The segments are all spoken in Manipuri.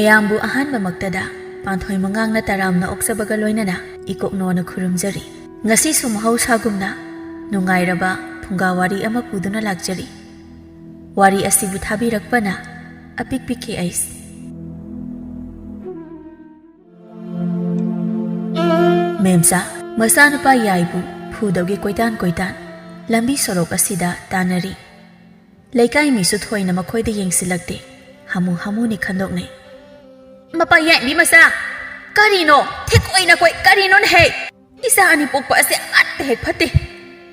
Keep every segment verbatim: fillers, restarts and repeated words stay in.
ꯃꯌꯥꯝꯕꯨ ꯑꯍꯥꯟꯕꯃꯛꯇꯗ ꯄꯥꯟꯊꯣꯏ ꯃꯉꯥꯡꯅ ꯇꯔꯥꯝꯅ ꯑꯣꯛꯆꯕꯒ ꯂꯣꯏꯅꯅ ꯏꯀꯣꯛꯅꯣꯅ ꯈꯨꯔꯨꯝꯖꯔꯤ꯫ ꯉꯁꯤꯁꯨ ꯃꯍꯧꯁꯥꯒꯨꯝꯅ ꯅꯨꯡꯉꯥꯏꯔꯕ ꯐꯨꯡꯒꯥ ꯋꯥꯔꯤ ꯑꯃ ꯄꯨꯗꯨꯅ ꯂꯥꯛꯆꯔꯤ꯫ ꯋꯥꯔꯤ ꯑꯁꯤꯕꯨ ꯊꯥꯕꯤꯔꯛꯄꯅ ꯑꯄꯤꯛꯄꯤ ꯀꯦ ꯑꯩꯁ꯫ ꯃꯦꯝꯆꯥ, ꯃꯆꯥꯅꯨꯄꯥ ꯌꯥꯏꯕꯨ ꯐꯨꯗꯧꯒꯤ ꯀꯣꯏꯇꯥꯟ ꯀꯣꯏꯇꯥꯟ ꯂꯝꯕꯤ ꯁꯣꯔꯣꯛ ꯑꯁꯤꯗ ꯇꯥꯟꯅꯔꯤ꯫ ꯂꯩꯀꯥꯏ ꯃꯤꯁꯨ ꯊꯣꯏꯅ ꯃꯈꯣꯏꯗ ꯌꯦꯡꯁꯤꯜꯂꯛꯇꯦ꯫ ꯍꯥꯃꯨ ꯍꯥꯃꯨꯅꯤ ꯈꯟꯗꯣꯛꯅꯩ꯫ "ꯃꯄꯥ ꯌꯥꯏꯕꯤ ꯃꯆꯥ, ꯀꯔꯤꯅꯣ? ꯊꯦꯛ ꯑꯣꯏꯅ ꯀꯣꯏ ꯀꯔꯤꯅꯣꯅꯦ ꯍꯦ? ꯏꯆꯥ ꯑꯅꯤ ꯄꯣꯛꯄ ꯑꯁꯦ ꯑꯃꯠꯇ ꯍꯦꯛ ꯐꯠꯇꯦ꯫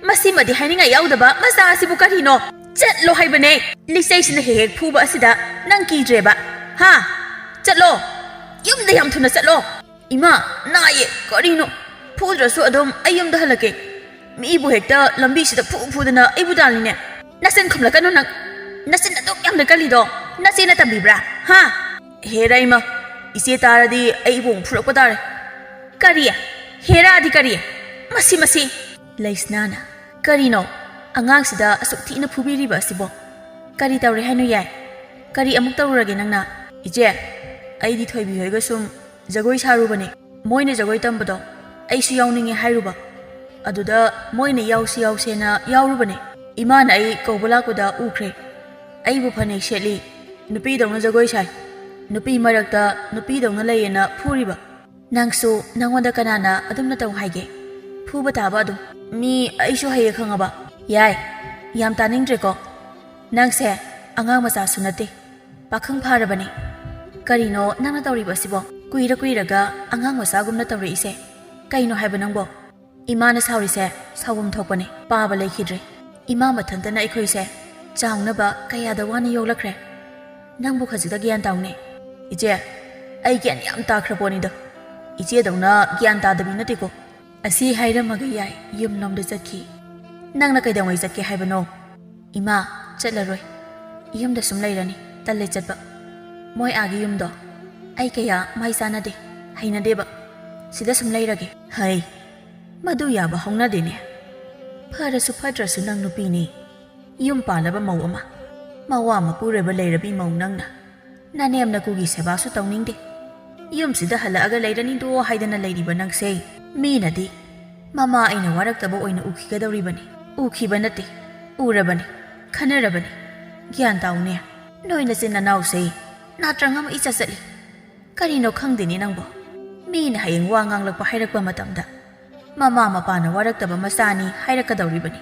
ꯃꯁꯤꯃꯗꯤ ꯍꯥꯏꯅꯤꯡꯉꯥꯏ ꯌꯥꯎꯗꯕ ꯃꯆꯥ ꯑꯁꯤꯕꯨ ꯀꯔꯤꯅꯣ? ꯆꯠꯂꯣ ꯍꯥꯏꯕꯅꯦ꯫ ꯂꯤꯆꯩꯁꯤꯅ ꯍꯦꯛ ꯍꯦꯛ ꯐꯨꯕ ꯑꯁꯤꯗ ꯅꯪ ꯀꯤꯗ꯭ꯔꯦꯕ? ꯍꯥ? ꯆꯠꯂꯣ꯫ ꯌꯨꯝꯗ ꯌꯥꯝ ꯊꯨꯅ ꯆꯠꯂꯣ꯫ ꯏꯃꯥ, ꯅꯥꯏꯌꯦ꯫ ꯀꯔꯤꯅꯣ? ꯐꯨꯗ꯭ꯔꯁꯨ ꯑꯗꯨꯝ ꯑꯩ ꯌꯨꯝꯗ ꯍꯜꯂꯛꯀꯦ꯫ ꯃꯤꯕꯨ ꯍꯦꯛꯇ ꯂꯝꯕꯤꯁꯤꯗ ꯐꯨ ꯐꯨꯗꯅ ꯑꯩꯕꯨ ꯇꯥꯜꯂꯤꯅꯦ꯫ ꯅꯆꯤꯟ ꯈꯨꯝꯂꯛꯀꯅꯨ ꯅꯪ꯫ ꯅꯆꯤꯟ ꯑꯗꯨꯛ ꯌꯥꯝꯅ ꯀꯜꯂꯤꯗꯣ ꯅꯆꯦꯅ ꯇꯝꯕꯤꯕ꯭ꯔꯥ? ꯍꯥ? ꯍꯦꯔꯥ ꯏꯃꯥ, ꯏꯆꯦ ꯇꯥꯔꯗꯤ ꯑꯩꯕꯨ ꯑꯃꯨꯛ ꯐꯨꯔꯛꯄ ꯇꯥꯔꯦ꯫ ꯀꯔꯤ? ꯍꯦꯔꯥꯗꯤ ꯀꯔꯤ? ꯃꯁꯤ, ꯃꯁꯤ꯫ ꯂꯩꯁꯅꯥꯅ, "ꯀꯔꯤꯅꯣ? ꯑꯉꯥꯡꯁꯤꯗ ꯑꯁꯨꯛ ꯊꯤꯅ ꯐꯨꯕꯤꯔꯤꯕ ꯑꯁꯤꯕꯣ? ꯀꯔꯤ ꯇꯧꯔꯦ ꯍꯥꯏꯅꯣ ꯌꯥꯏ? ꯀꯔꯤ ꯑꯃꯨꯛ ꯇꯧꯔꯨꯔꯒꯦ ꯅꯪꯅ?" "ꯏꯆꯦ, ꯑꯩꯗꯤ ꯊꯣꯏꯕꯤ ꯍꯣꯏꯒ ꯁꯨꯝ ꯖꯒꯣꯏ ꯁꯥꯔꯨꯕꯅꯦ꯫ ꯃꯣꯏꯅ ꯖꯒꯣꯏ ꯇꯝꯕꯗꯣ ꯑꯩꯁꯨ ꯌꯥꯎꯅꯤꯡꯉꯦ ꯍꯥꯏꯔꯨꯕ꯫ ꯑꯗꯨꯗ ꯃꯣꯏꯅ ꯌꯥꯎꯁꯤ ꯌꯥꯎꯁꯦꯅ ꯌꯥꯎꯔꯨꯕꯅꯦ꯫ ꯏꯃꯥꯅ ꯑꯩ ꯀꯧꯕ ꯂꯥꯛꯄꯗ ꯎꯈ꯭ꯔꯦ꯫ ꯑꯩꯕꯨ ꯐꯅꯦꯛ ꯁꯦꯠꯂꯤ, ꯅꯨꯄꯤꯗꯧꯅ ꯖꯒꯣꯏ ꯁꯥꯏ꯫ ꯅꯨꯄꯤ ꯃꯔꯛꯇ ꯅꯨꯄꯤꯗꯧꯅ ꯂꯩꯌꯦꯅ ꯐꯨꯔꯤꯕ꯫ ꯅꯪꯁꯨ ꯅꯪꯉꯣꯟꯗ ꯀꯅꯥꯅ ꯑꯗꯨꯝꯅ ꯇꯧ ꯍꯥꯏꯒꯦ? ꯐꯨꯕ ꯇꯥꯕ ꯑꯗꯨꯝ꯫ ꯃꯤ ꯑꯩꯁꯨ ꯍꯩꯌꯦ ꯈꯪꯉꯕ?" "ꯌꯥꯏ, ꯌꯥꯝ ꯇꯥꯅꯤꯡꯗ꯭ꯔꯦꯀꯣ꯫ ꯅꯪꯁꯦ ꯑꯉꯥꯡ ꯃꯆꯥꯁꯨ ꯅꯠꯇꯦ, ꯄꯥꯈꯪ ꯐꯥꯔꯕꯅꯦ꯫ ꯀꯔꯤꯅꯣ ꯅꯪꯅ ꯇꯧꯔꯤꯕ ꯑꯁꯤꯕꯣ? ꯀꯨꯏꯔ ꯀꯨꯏꯔꯒ ꯑꯉꯥꯡ ꯃꯆꯥꯒꯨꯝꯅ ꯇꯧꯔꯛꯏꯁꯦ ꯀꯩꯅꯣ ꯍꯥꯏꯕ ꯅꯪꯕꯣ?" ꯏꯃꯥꯅ ꯁꯥꯎꯔꯤꯁꯦ ꯁꯥꯎꯐꯝ ꯊꯣꯛꯄꯅꯦ꯫ ꯄꯥꯕ ꯂꯩꯈꯤꯗ꯭ꯔꯦ꯫ ꯏꯃꯥ ꯃꯊꯟꯇꯅ ꯑꯩꯈꯣꯏꯁꯦ ꯆꯥꯎꯅꯕ ꯀꯌꯥꯗ ꯋꯥꯅ ꯌꯣꯛꯂꯛꯈ꯭ꯔꯦ꯫ ꯅꯪꯕꯨ ꯈꯖꯤꯛꯇ ꯒ꯭ꯌꯥꯟ ꯇꯥꯎꯅꯦ꯫ "ꯏꯆꯦ, ꯑꯩ ꯒ꯭ꯌꯥꯟ ꯌꯥꯝ ꯇꯥꯈ꯭ꯔ ꯄꯣꯠꯅꯤꯗ꯫ ꯏꯆꯦꯗꯧꯅ ꯒ꯭ꯌꯥꯟ ꯇꯥꯗꯕꯤ ꯅꯠꯇꯦꯀꯣ꯫" ꯑꯁꯤ ꯍꯥꯏꯔꯝꯃꯒ ꯌꯥꯏ ꯌꯨꯝꯂꯣꯝꯗ ꯆꯠꯈꯤ꯫ "ꯅꯪꯅ ꯀꯩꯗꯧꯉꯩ ꯆꯠꯀꯦ ꯍꯥꯏꯕꯅꯣ?" "ꯏꯃꯥ, ꯆꯠꯂꯔꯣꯏ꯫ ꯌꯨꯝꯗ ꯁꯨꯝ ꯂꯩꯔꯅꯤ꯫ ꯇꯜꯂꯦ ꯆꯠꯄ꯫ ꯃꯣꯏ ꯑꯥꯒꯤ ꯌꯨꯝꯗꯣ ꯑꯩ ꯀꯌꯥ ꯃꯥꯏ ꯆꯥꯟꯅꯗꯦ, ꯍꯩꯅꯗꯦꯕ꯫ ꯁꯤꯗ ꯁꯨꯝ ꯂꯩꯔꯒꯦ꯫" "ꯍꯩ, ꯃꯗꯨ ꯌꯥꯕ ꯍꯧꯅꯗꯦꯅꯦ꯫ ꯐꯔꯁꯨ ꯐꯠꯇ꯭ꯔꯁꯨ ꯅꯪ ꯅꯨꯄꯤꯅꯤ꯫ ꯌꯨꯝ ꯄꯥꯜꯂꯕ ꯃꯧ ꯑꯃ, ꯃꯋꯥ ꯃꯄꯨꯔꯣꯏꯕ ꯂꯩꯔꯕꯤ ꯃꯧ ꯅꯪꯅ ꯅꯅꯦꯝ ꯅꯀꯨꯒꯤ ꯁꯦꯕꯥꯁꯨ ꯇꯧꯅꯤꯡꯗꯦ꯫ ꯌꯨꯝꯁꯤꯗ ꯍꯜꯂꯛꯑꯒ ꯂꯩꯔꯅꯤꯗꯣ ꯍꯥꯏꯗꯅ ꯂꯩꯔꯤꯕ ꯅꯪꯁꯦ, ꯃꯤꯅꯗꯤ ꯃꯃꯥ ꯑꯩꯅ ꯋꯥꯔꯛꯇꯕ ꯑꯣꯏꯅ ꯎꯈꯤꯒꯗꯧꯔꯤꯕꯅꯤ꯫ ꯎꯈꯤꯕ ꯅꯠꯇꯦ, ꯎꯔꯕꯅꯤ, ꯈꯟꯅꯔꯕꯅꯤ꯫ ꯒ꯭ꯌꯥꯟ ꯇꯥꯎꯅꯦ, ꯅꯣꯏ ꯅꯆꯤꯟ ꯅꯅꯥꯎꯁꯦ ꯅꯥꯇ꯭ꯔꯪ ꯑꯃ ꯏꯆꯠ ꯆꯠꯂꯤ꯫ ꯀꯔꯤꯅꯣ ꯈꯪꯗꯦꯅꯦ ꯅꯪꯕꯣ꯫ ꯃꯤꯅ ꯍꯌꯦꯡ ꯋꯥ ꯉꯥꯡꯂꯛꯄ ꯍꯥꯏꯔꯛꯄ ꯃꯇꯝꯗ, ꯃꯃꯥ ꯃꯄꯥꯅ ꯋꯥꯔꯛꯇꯕ ꯃꯆꯥꯅꯤ ꯍꯥꯏꯔꯛꯀꯗꯧꯔꯤꯕꯅꯤ꯫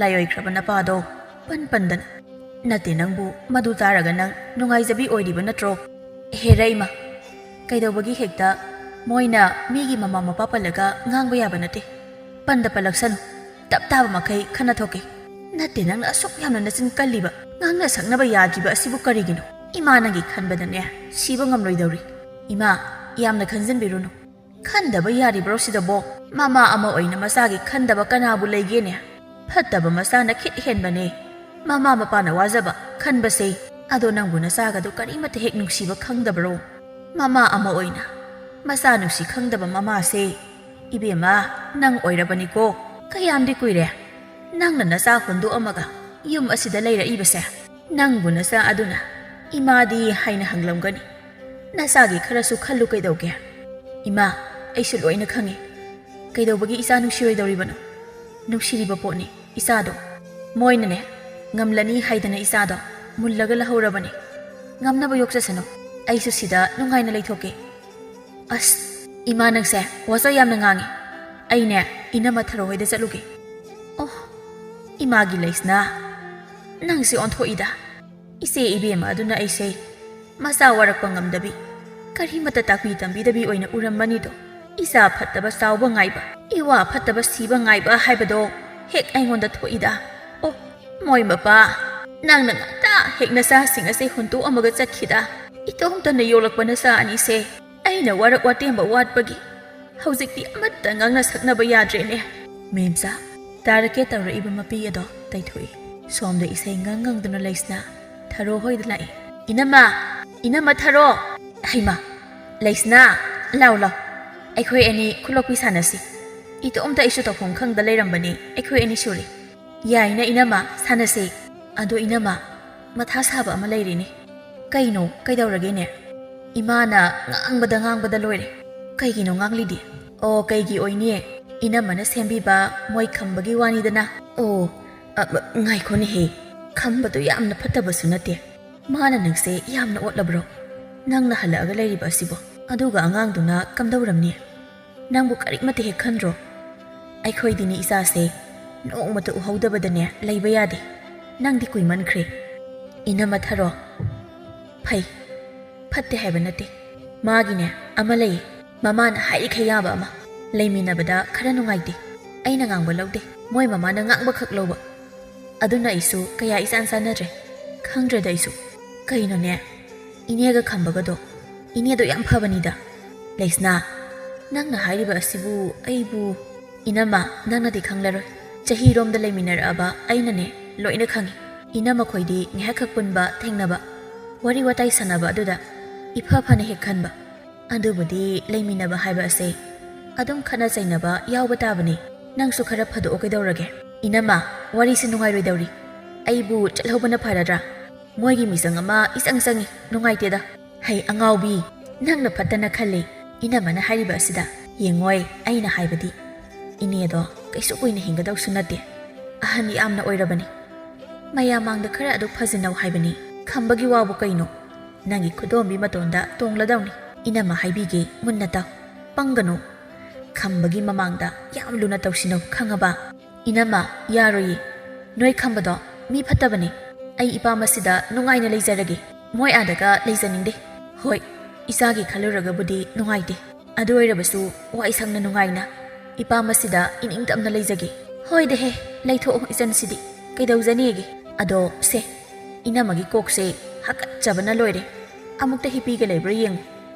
ꯂꯥꯏꯑꯣꯏꯈ꯭ꯔꯕ ꯅꯄꯥꯗꯣ ꯄꯟ ꯄꯟꯗꯅ꯫ ꯅꯠꯇꯦ ꯅꯪꯕꯨ, ꯃꯗꯨ ꯇꯥꯔꯒ ꯅꯪ ꯅꯨꯡꯉꯥꯏꯖꯕꯤ ꯑꯣꯏꯔꯤꯕ ꯅꯠꯇ꯭ꯔꯣ? ꯍꯦꯔꯥ ꯏꯃꯥ, ꯀꯩꯗꯧꯕꯒꯤ ꯍꯦꯛꯇ ꯃꯣꯏꯅ ꯃꯤꯒꯤ ꯃꯃꯥ ꯃꯄꯥ ꯄꯜꯂꯒ ꯉꯥꯡꯕ ꯌꯥꯕ ꯅꯠꯇꯦ꯫ ꯄꯟꯗ ꯄꯜꯂꯛꯁꯅꯨ꯫ ꯇꯞ ꯇꯥꯕ ꯃꯈꯩ ꯈꯟꯅ ꯊꯣꯛꯀꯦ꯫ ꯅꯠꯇꯦ, ꯅꯪꯅ ꯑꯁꯨꯛ ꯌꯥꯝꯅ ꯅꯆꯤꯟ ꯀꯜꯂꯤꯕ, ꯉꯥꯡꯅ ꯁꯛꯅꯕ ꯌꯥꯗ꯭ꯔꯤꯕ ꯑꯁꯤꯕꯨ ꯀꯔꯤꯒꯤꯅꯣ? ꯏꯃꯥ ꯅꯪꯒꯤ ꯈꯟꯕꯗꯅꯦ ꯁꯤꯕ ꯉꯝꯂꯣꯏꯗꯧꯔꯤ꯫ ꯏꯃꯥ, ꯌꯥꯝꯅ ꯈꯟꯖꯤꯟꯕꯤꯔꯨꯅꯨ꯫ ꯈꯟꯗꯕ ꯌꯥꯔꯤꯕ꯭ꯔꯣ ꯁꯤꯗꯕꯣ? ꯃꯃꯥ ꯑꯃ ꯑꯣꯏꯅ ꯃꯆꯥꯒꯤ ꯈꯟꯗꯕ ꯀꯅꯥꯕꯨ ꯂꯩꯒꯦꯅꯦ? ꯐꯠꯇꯕ ꯃꯆꯥꯅ ꯈꯤꯠ ꯍꯦꯟꯕꯅꯦ꯫ ꯃꯃꯥ ꯃꯄꯥꯅ ꯋꯥꯖꯕ ꯈꯟꯕꯁꯦ꯫ ꯑꯗꯣ ꯅꯪꯕꯨ ꯅꯆꯥꯒꯗꯨ ꯀꯔꯤꯃꯠꯇ ꯍꯦꯛ ꯅꯨꯡꯁꯤꯕ ꯈꯪꯗꯕ꯭ꯔꯣ? ꯃꯃꯥ ꯑꯃ ꯑꯣꯏꯅ ꯃꯆꯥ ꯅꯨꯡꯁꯤ ꯈꯪꯗꯕ ꯃꯃꯥꯁꯦ꯫ ꯏꯕꯦꯝꯃ, ꯅꯪ ꯑꯣꯏꯔꯕꯅꯤꯀꯣ꯫ ꯀꯌꯥꯝꯗꯤ ꯀꯨꯏꯔꯦ ꯅꯪꯅ ꯅꯆꯥ ꯍꯨꯟꯗꯣꯛꯑꯝꯃꯒ ꯌꯨꯝ ꯑꯁꯤꯗ ꯂꯩꯔꯛꯏꯕꯁꯦ? ꯅꯪꯕꯨ ꯅꯆꯥ ꯑꯗꯨꯅ ꯏꯃꯥꯗꯤ ꯍꯥꯏꯅ ꯍꯪꯂꯝꯒꯅꯤ꯫ ꯅꯆꯥꯒꯤ ꯈꯔꯁꯨ ꯈꯜꯂꯨ ꯀꯩꯗꯧꯒꯦ? ꯏꯃꯥ, ꯑꯩꯁꯨ ꯂꯣꯏꯅ ꯈꯪꯉꯤ꯫ ꯀꯩꯗꯧꯕꯒꯤ ꯏꯆꯥ ꯅꯨꯡꯁꯤꯔꯣꯏꯗꯧꯔꯤꯕꯅꯣ? ꯅꯨꯡꯁꯤꯔꯤꯕ ꯄꯣꯠꯅꯤ ꯏꯆꯥꯗꯣ꯫ ꯃꯣꯏꯅꯅꯦ, ꯉꯝꯂꯅꯤ ꯍꯥꯏꯗꯅ ꯏꯆꯥꯗꯣ ꯃꯨꯜꯂꯒ ꯂꯧꯍꯧꯔꯕꯅꯤ꯫ ꯉꯝꯅꯕ ꯌꯣꯛꯆꯁꯅꯨ꯫ ꯑꯩꯁꯨ ꯁꯤꯗ ꯅꯨꯡꯉꯥꯏꯅ ꯂꯩꯊꯣꯛꯀꯦ꯫ ꯑꯁ, ꯏꯃꯥ ꯅꯪꯁꯦ ꯋꯥꯖ ꯌꯥꯝꯅ ꯉꯥꯡꯉꯤ꯫ ꯑꯩꯅꯦ, ꯏꯅꯝꯃ ꯊꯔꯣ ꯍꯣꯏꯗ ꯆꯠꯂꯨꯒꯦ꯫ ꯑꯣ, ꯏꯃꯥꯒꯤ ꯂꯩꯁꯅꯥ, ꯅꯪꯁꯦ ꯑꯣꯟꯊꯣꯛꯏꯗ꯫ ꯏꯆꯦ ꯏꯕꯦꯝꯃ ꯑꯗꯨꯅ ꯑꯩꯁꯦ ꯃꯆꯥ ꯋꯥꯔꯛꯄ ꯉꯝꯗꯕꯤ, ꯀꯔꯤꯃꯠꯇ ꯇꯥꯛꯄꯤ ꯇꯝꯕꯤꯗꯕꯤ ꯑꯣꯏꯅ ꯎꯔꯝꯕꯅꯤꯗꯣ꯫ ꯏꯆꯥ ꯐꯠꯇꯕ ꯆꯥꯎꯕ ꯉꯥꯏꯕ, ꯏꯋꯥ ꯐꯠꯇꯕ ꯁꯤꯕ ꯉꯥꯏꯕ ꯍꯥꯏꯕꯗꯣ ꯍꯦꯛ ꯑꯩꯉꯣꯟꯗ ꯊꯣꯛꯏꯗ꯫ ꯑꯣ, ꯃꯣꯏ ꯃꯄꯥ, ꯅꯪꯅ ꯉꯟꯇꯥ ꯍꯦꯛ ꯅꯆꯥꯁꯤꯡ ꯑꯁꯦ ꯍꯨꯟꯗꯣꯛꯑꯝꯃꯒ ꯆꯠꯈꯤꯗ꯫ ꯏꯇꯣꯝꯇꯅ ꯌꯣꯛꯂꯛꯄ ꯅꯆꯥ ꯑꯅꯤꯁꯦ ꯑꯩꯅ ꯋꯥꯔꯛ ꯋꯥꯇꯦꯝꯕ ꯋꯥꯠꯄꯒꯤ ꯍꯧꯖꯤꯛꯇꯤ ꯑꯃꯠꯇ ꯉꯥꯡꯅ ꯁꯛꯅꯕ ꯌꯥꯗ꯭ꯔꯦꯅꯦ꯫ ꯃꯦꯝꯆꯥ, ꯇꯥꯔꯛꯀꯦ ꯇꯧꯔꯛꯏꯕ ꯃꯄꯤ ꯑꯗꯣ ꯇꯩꯊꯣꯛꯏ꯫ ꯁꯣꯝꯗ ꯏꯁꯩ ꯉꯪ ꯉꯪꯗꯨꯅ ꯂꯩꯁꯅꯥ ꯊꯔꯣ ꯍꯣꯏꯗ ꯂꯥꯛꯏ꯫ "ꯏꯅꯝꯃ! ꯏꯅꯝꯃ ꯊꯔꯣ!" "ꯍꯩꯃꯥ! ꯂꯩꯁꯅꯥ, ꯂꯥꯎ ꯂꯥꯎ꯫ ꯑꯩꯈꯣꯏ ꯑꯅꯤ ꯈꯨꯂꯣꯛꯄꯤ ꯁꯥꯟꯅꯁꯤ꯫ ꯏꯇꯣꯝꯇ ꯑꯩꯁꯨ ꯇꯧꯐꯝ ꯈꯪꯗ ꯂꯩꯔꯝꯕꯅꯤ꯫ ꯑꯩꯈꯣꯏ ꯑꯅꯤ ꯁꯨꯔꯤ꯫ ꯌꯥꯏꯅ ꯏꯅꯝꯃ, ꯁꯥꯟꯅꯁꯤ꯫ ꯑꯗꯣ ꯏꯅꯝꯃ, ꯃꯊꯥ ꯁꯥꯕ ꯑꯃ ꯂꯩꯔꯤꯅꯦ꯫ "ꯀꯩꯅꯣ, ꯀꯩꯗꯧꯔꯒꯦꯅꯦ?" "ꯏꯃꯥꯅ ꯉꯥꯡꯕꯗ ꯉꯥꯡꯕꯗ ꯂꯣꯏꯔꯦ꯫" "ꯀꯩꯒꯤꯅꯣ ꯉꯥꯡꯂꯤꯗꯤ?" "ꯑꯣ, ꯀꯩꯒꯤ ꯑꯣꯏꯅꯤ? ꯏꯅꯝꯃꯅ ꯁꯦꯝꯕꯤꯕ ꯃꯣꯏ ꯈꯝꯕꯒꯤ ꯋꯥꯅꯤꯗꯅ꯫" "ꯑꯣ, ꯑ, ꯉꯥꯏꯈꯣꯅꯦꯍꯦ, ꯈꯝꯕꯗꯣ ꯌꯥꯝꯅ ꯐꯠꯇꯕꯁꯨ ꯅꯠꯇꯦ꯫ ꯃꯥꯅ ꯅꯪꯁꯦ ꯌꯥꯝꯅ ꯑꯣꯠꯂꯕ꯭ꯔꯣ? ꯅꯪꯅ ꯍꯜꯂꯛꯑꯒ ꯂꯩꯔꯤꯕ ꯑꯁꯤꯕꯣ? ꯑꯗꯨꯒ ꯑꯉꯥꯡꯗꯨꯅ ꯀꯝꯗꯧꯔꯝꯅꯤ? ꯅꯪꯕꯨ ꯀꯔꯤꯃꯠꯇ ꯍꯦꯛ ꯈꯟꯗ꯭ꯔꯣ? ꯑꯩꯈꯣꯏꯗꯤꯅꯦ ꯏꯆꯥꯁꯦ ꯅꯣꯡꯃꯇ ꯎꯍꯧꯗꯕꯗꯅꯦ ꯂꯩꯕ ꯌꯥꯗꯦ꯫ ꯅꯪꯗꯤ ꯀꯨꯏꯃꯟꯈ꯭ꯔꯦ꯫" "ꯏꯅꯝꯃ ꯊꯔꯣ, ꯐꯩ, ꯐꯠꯇꯦ ꯍꯥꯏꯕ ꯅꯠꯇꯦ꯫ ꯃꯥꯒꯤꯅꯦ ꯑꯃ ꯂꯩꯌꯦ, ꯃꯃꯥꯅ ꯍꯥꯏꯔꯤꯈꯩ ꯌꯥꯕ ꯑꯃ꯫ ꯂꯩꯃꯤꯟꯅꯕꯗ ꯈꯔ ꯅꯨꯡꯉꯥꯏꯇꯦ꯫ ꯑꯩꯅ ꯉꯥꯡꯕ ꯂꯧꯗꯦ, ꯃꯣꯏ ꯃꯃꯥꯅ ꯉꯥꯡꯕꯈꯛ ꯂꯧꯕ꯫ ꯑꯗꯨꯅ ꯑꯩꯁꯨ ꯀꯌꯥ ꯏꯆꯥꯟ ꯆꯥꯟꯅꯗ꯭ꯔꯦ꯫ ꯈꯪꯗ꯭ꯔꯦꯗ ꯑꯩꯁꯨ꯫ ꯀꯩꯅꯣꯅꯦ, ꯏꯅꯦꯒ ꯈꯝꯕꯒꯗꯣ? ꯏꯅꯦꯗꯣ ꯌꯥꯝ ꯐꯕꯅꯤꯗ꯫" "ꯂꯩꯁꯅꯥ, ꯅꯪꯅ ꯍꯥꯏꯔꯤꯕ ꯑꯁꯤꯕꯨ ꯑꯩꯕꯨ..." "ꯏꯅꯝꯃ, ꯅꯪꯅꯗꯤ ꯈꯪꯂꯔꯣꯏ꯫ ꯆꯍꯤꯔꯣꯝꯗ ꯂꯩꯃꯤꯟꯅꯔꯛꯑꯕ ꯑꯩꯅꯅꯦ ꯂꯣꯏꯅ ꯈꯪꯉꯤ꯫ ꯏꯅꯝꯃꯈꯣꯏꯗꯤ ꯉꯥꯏꯍꯥꯛꯈꯛ ꯄꯨꯟꯕ, ꯊꯦꯡꯅꯕ, ꯋꯥꯔꯤ ꯋꯥꯇꯥꯏ ꯁꯥꯟꯅꯕ ꯑꯗꯨꯗ ꯏꯐ ꯐꯅ ꯍꯦꯛ ꯈꯟꯕ꯫ ꯑꯗꯨꯕꯨꯗꯤ ꯂꯩꯃꯤꯟꯅꯕ ꯍꯥꯏꯕ ꯑꯁꯦ ꯑꯗꯨꯝ ꯈꯠꯅ ꯆꯩꯅꯕ ꯌꯥꯎꯕ ꯇꯥꯕꯅꯤ꯫ ꯅꯪꯁꯨ ꯈꯔ ꯐꯥꯗꯣꯛꯑꯣ ꯀꯩꯗꯧꯔꯒꯦ?" "ꯏꯅꯝꯃ, ꯋꯥꯔꯤꯁꯦ ꯅꯨꯡꯉꯥꯏꯔꯣꯏꯗꯧꯔꯤ꯫ ꯑꯩꯕꯨ ꯆꯠꯍꯧꯕꯅ ꯐꯔꯗ꯭ꯔꯥ? ꯃꯣꯏꯒꯤ ꯃꯤꯆꯪ ꯑꯃ ꯏꯆꯪ ꯆꯪꯉꯤ, ꯅꯨꯡꯉꯥꯏꯇꯦꯗ꯫" "ꯍꯩ ꯑꯉꯥꯎꯕꯤ, ꯅꯪꯅ ꯐꯠꯇꯅ ꯈꯜꯂꯤ꯫ ꯏꯅꯝꯃꯅ ꯍꯥꯏꯔꯤꯕ ꯑꯁꯤꯗ ꯌꯦꯡꯉꯣꯏ, ꯑꯩꯅ ꯍꯥꯏꯕꯗꯤ ꯏꯅꯦꯗꯣ ꯀꯩꯁꯨ ꯀꯨꯏꯅ ꯍꯤꯡꯒꯗꯧꯁꯨ ꯅꯠꯇꯦ꯫ ꯑꯍꯟ ꯌꯥꯝꯅ ꯑꯣꯏꯔꯕꯅꯤ꯫ ꯃꯌꯥꯝ ꯃꯥꯡꯗ ꯈꯔ ꯑꯗꯨꯛ ꯐꯖꯅꯧ ꯍꯥꯏꯕꯅꯤ꯫ ꯈꯝꯕꯒꯤ ꯋꯥꯕꯨ ꯀꯩꯅꯣ? ꯅꯪꯒꯤ ꯈꯨꯗꯣꯝꯕꯤ ꯃꯇꯣꯟꯗ ꯇꯣꯡꯂꯗꯧꯅꯤ꯫ ꯏꯅꯝꯃ ꯍꯥꯏꯕꯤꯒꯦ, ꯃꯨꯟꯅ ꯇꯥꯎ꯫ ꯄꯪꯒꯅꯨ꯫ ꯈꯝꯕꯒꯤ ꯃꯃꯥꯡꯗ ꯌꯥꯝ ꯂꯨꯅ ꯇꯧꯁꯤꯟꯅꯧ, ꯈꯪꯉꯕ?" "ꯏꯅꯝꯃ, ꯌꯥꯔꯣꯏꯌꯦ꯫ ꯅꯣꯏ ꯈꯝꯕꯗꯣ ꯃꯤ ꯐꯠꯇꯕꯅꯦ꯫ ꯑꯩ ꯏꯄꯥꯝ ꯑꯁꯤꯗ ꯅꯨꯡꯉꯥꯏꯅ ꯂꯩꯖꯔꯒꯦ꯫ ꯃꯣꯏ ꯑꯥꯗꯒ ꯂꯩꯖꯅꯤꯡꯗꯦ꯫ ꯍꯣꯏ, ꯏꯆꯥꯒꯤ ꯈꯜꯂꯨꯔꯒꯕꯨꯗꯤ ꯅꯨꯡꯉꯥꯏꯇꯦ꯫ ꯑꯗꯨ ꯑꯣꯏꯔꯕꯁꯨ ꯋꯥꯏ ꯁꯪꯅ ꯅꯨꯡꯉꯥꯏꯅ ꯏꯄꯥꯝ ꯑꯁꯤꯗ ꯏꯅꯤꯡ ꯇꯝꯅ ꯂꯩꯖꯒꯦ꯫" "ꯍꯣꯏꯗꯍꯦ, ꯂꯩꯊꯣꯛꯑꯣ ꯏꯆꯟꯁꯤꯗꯤ꯫ ꯀꯩꯗꯧꯖꯅꯤꯒꯦ? ꯑꯗꯣ ꯁꯦ, ꯏꯅꯝꯃꯒꯤ ꯀꯣꯛꯁꯦ ꯍꯥꯀꯠꯆꯕꯅ ꯂꯣꯏꯔꯦ꯫ ꯑꯃꯨꯛꯇ ꯍꯤꯞꯄꯤꯒ ꯂꯩꯕ꯭ꯔꯥ ꯌꯦꯡꯉꯨ꯫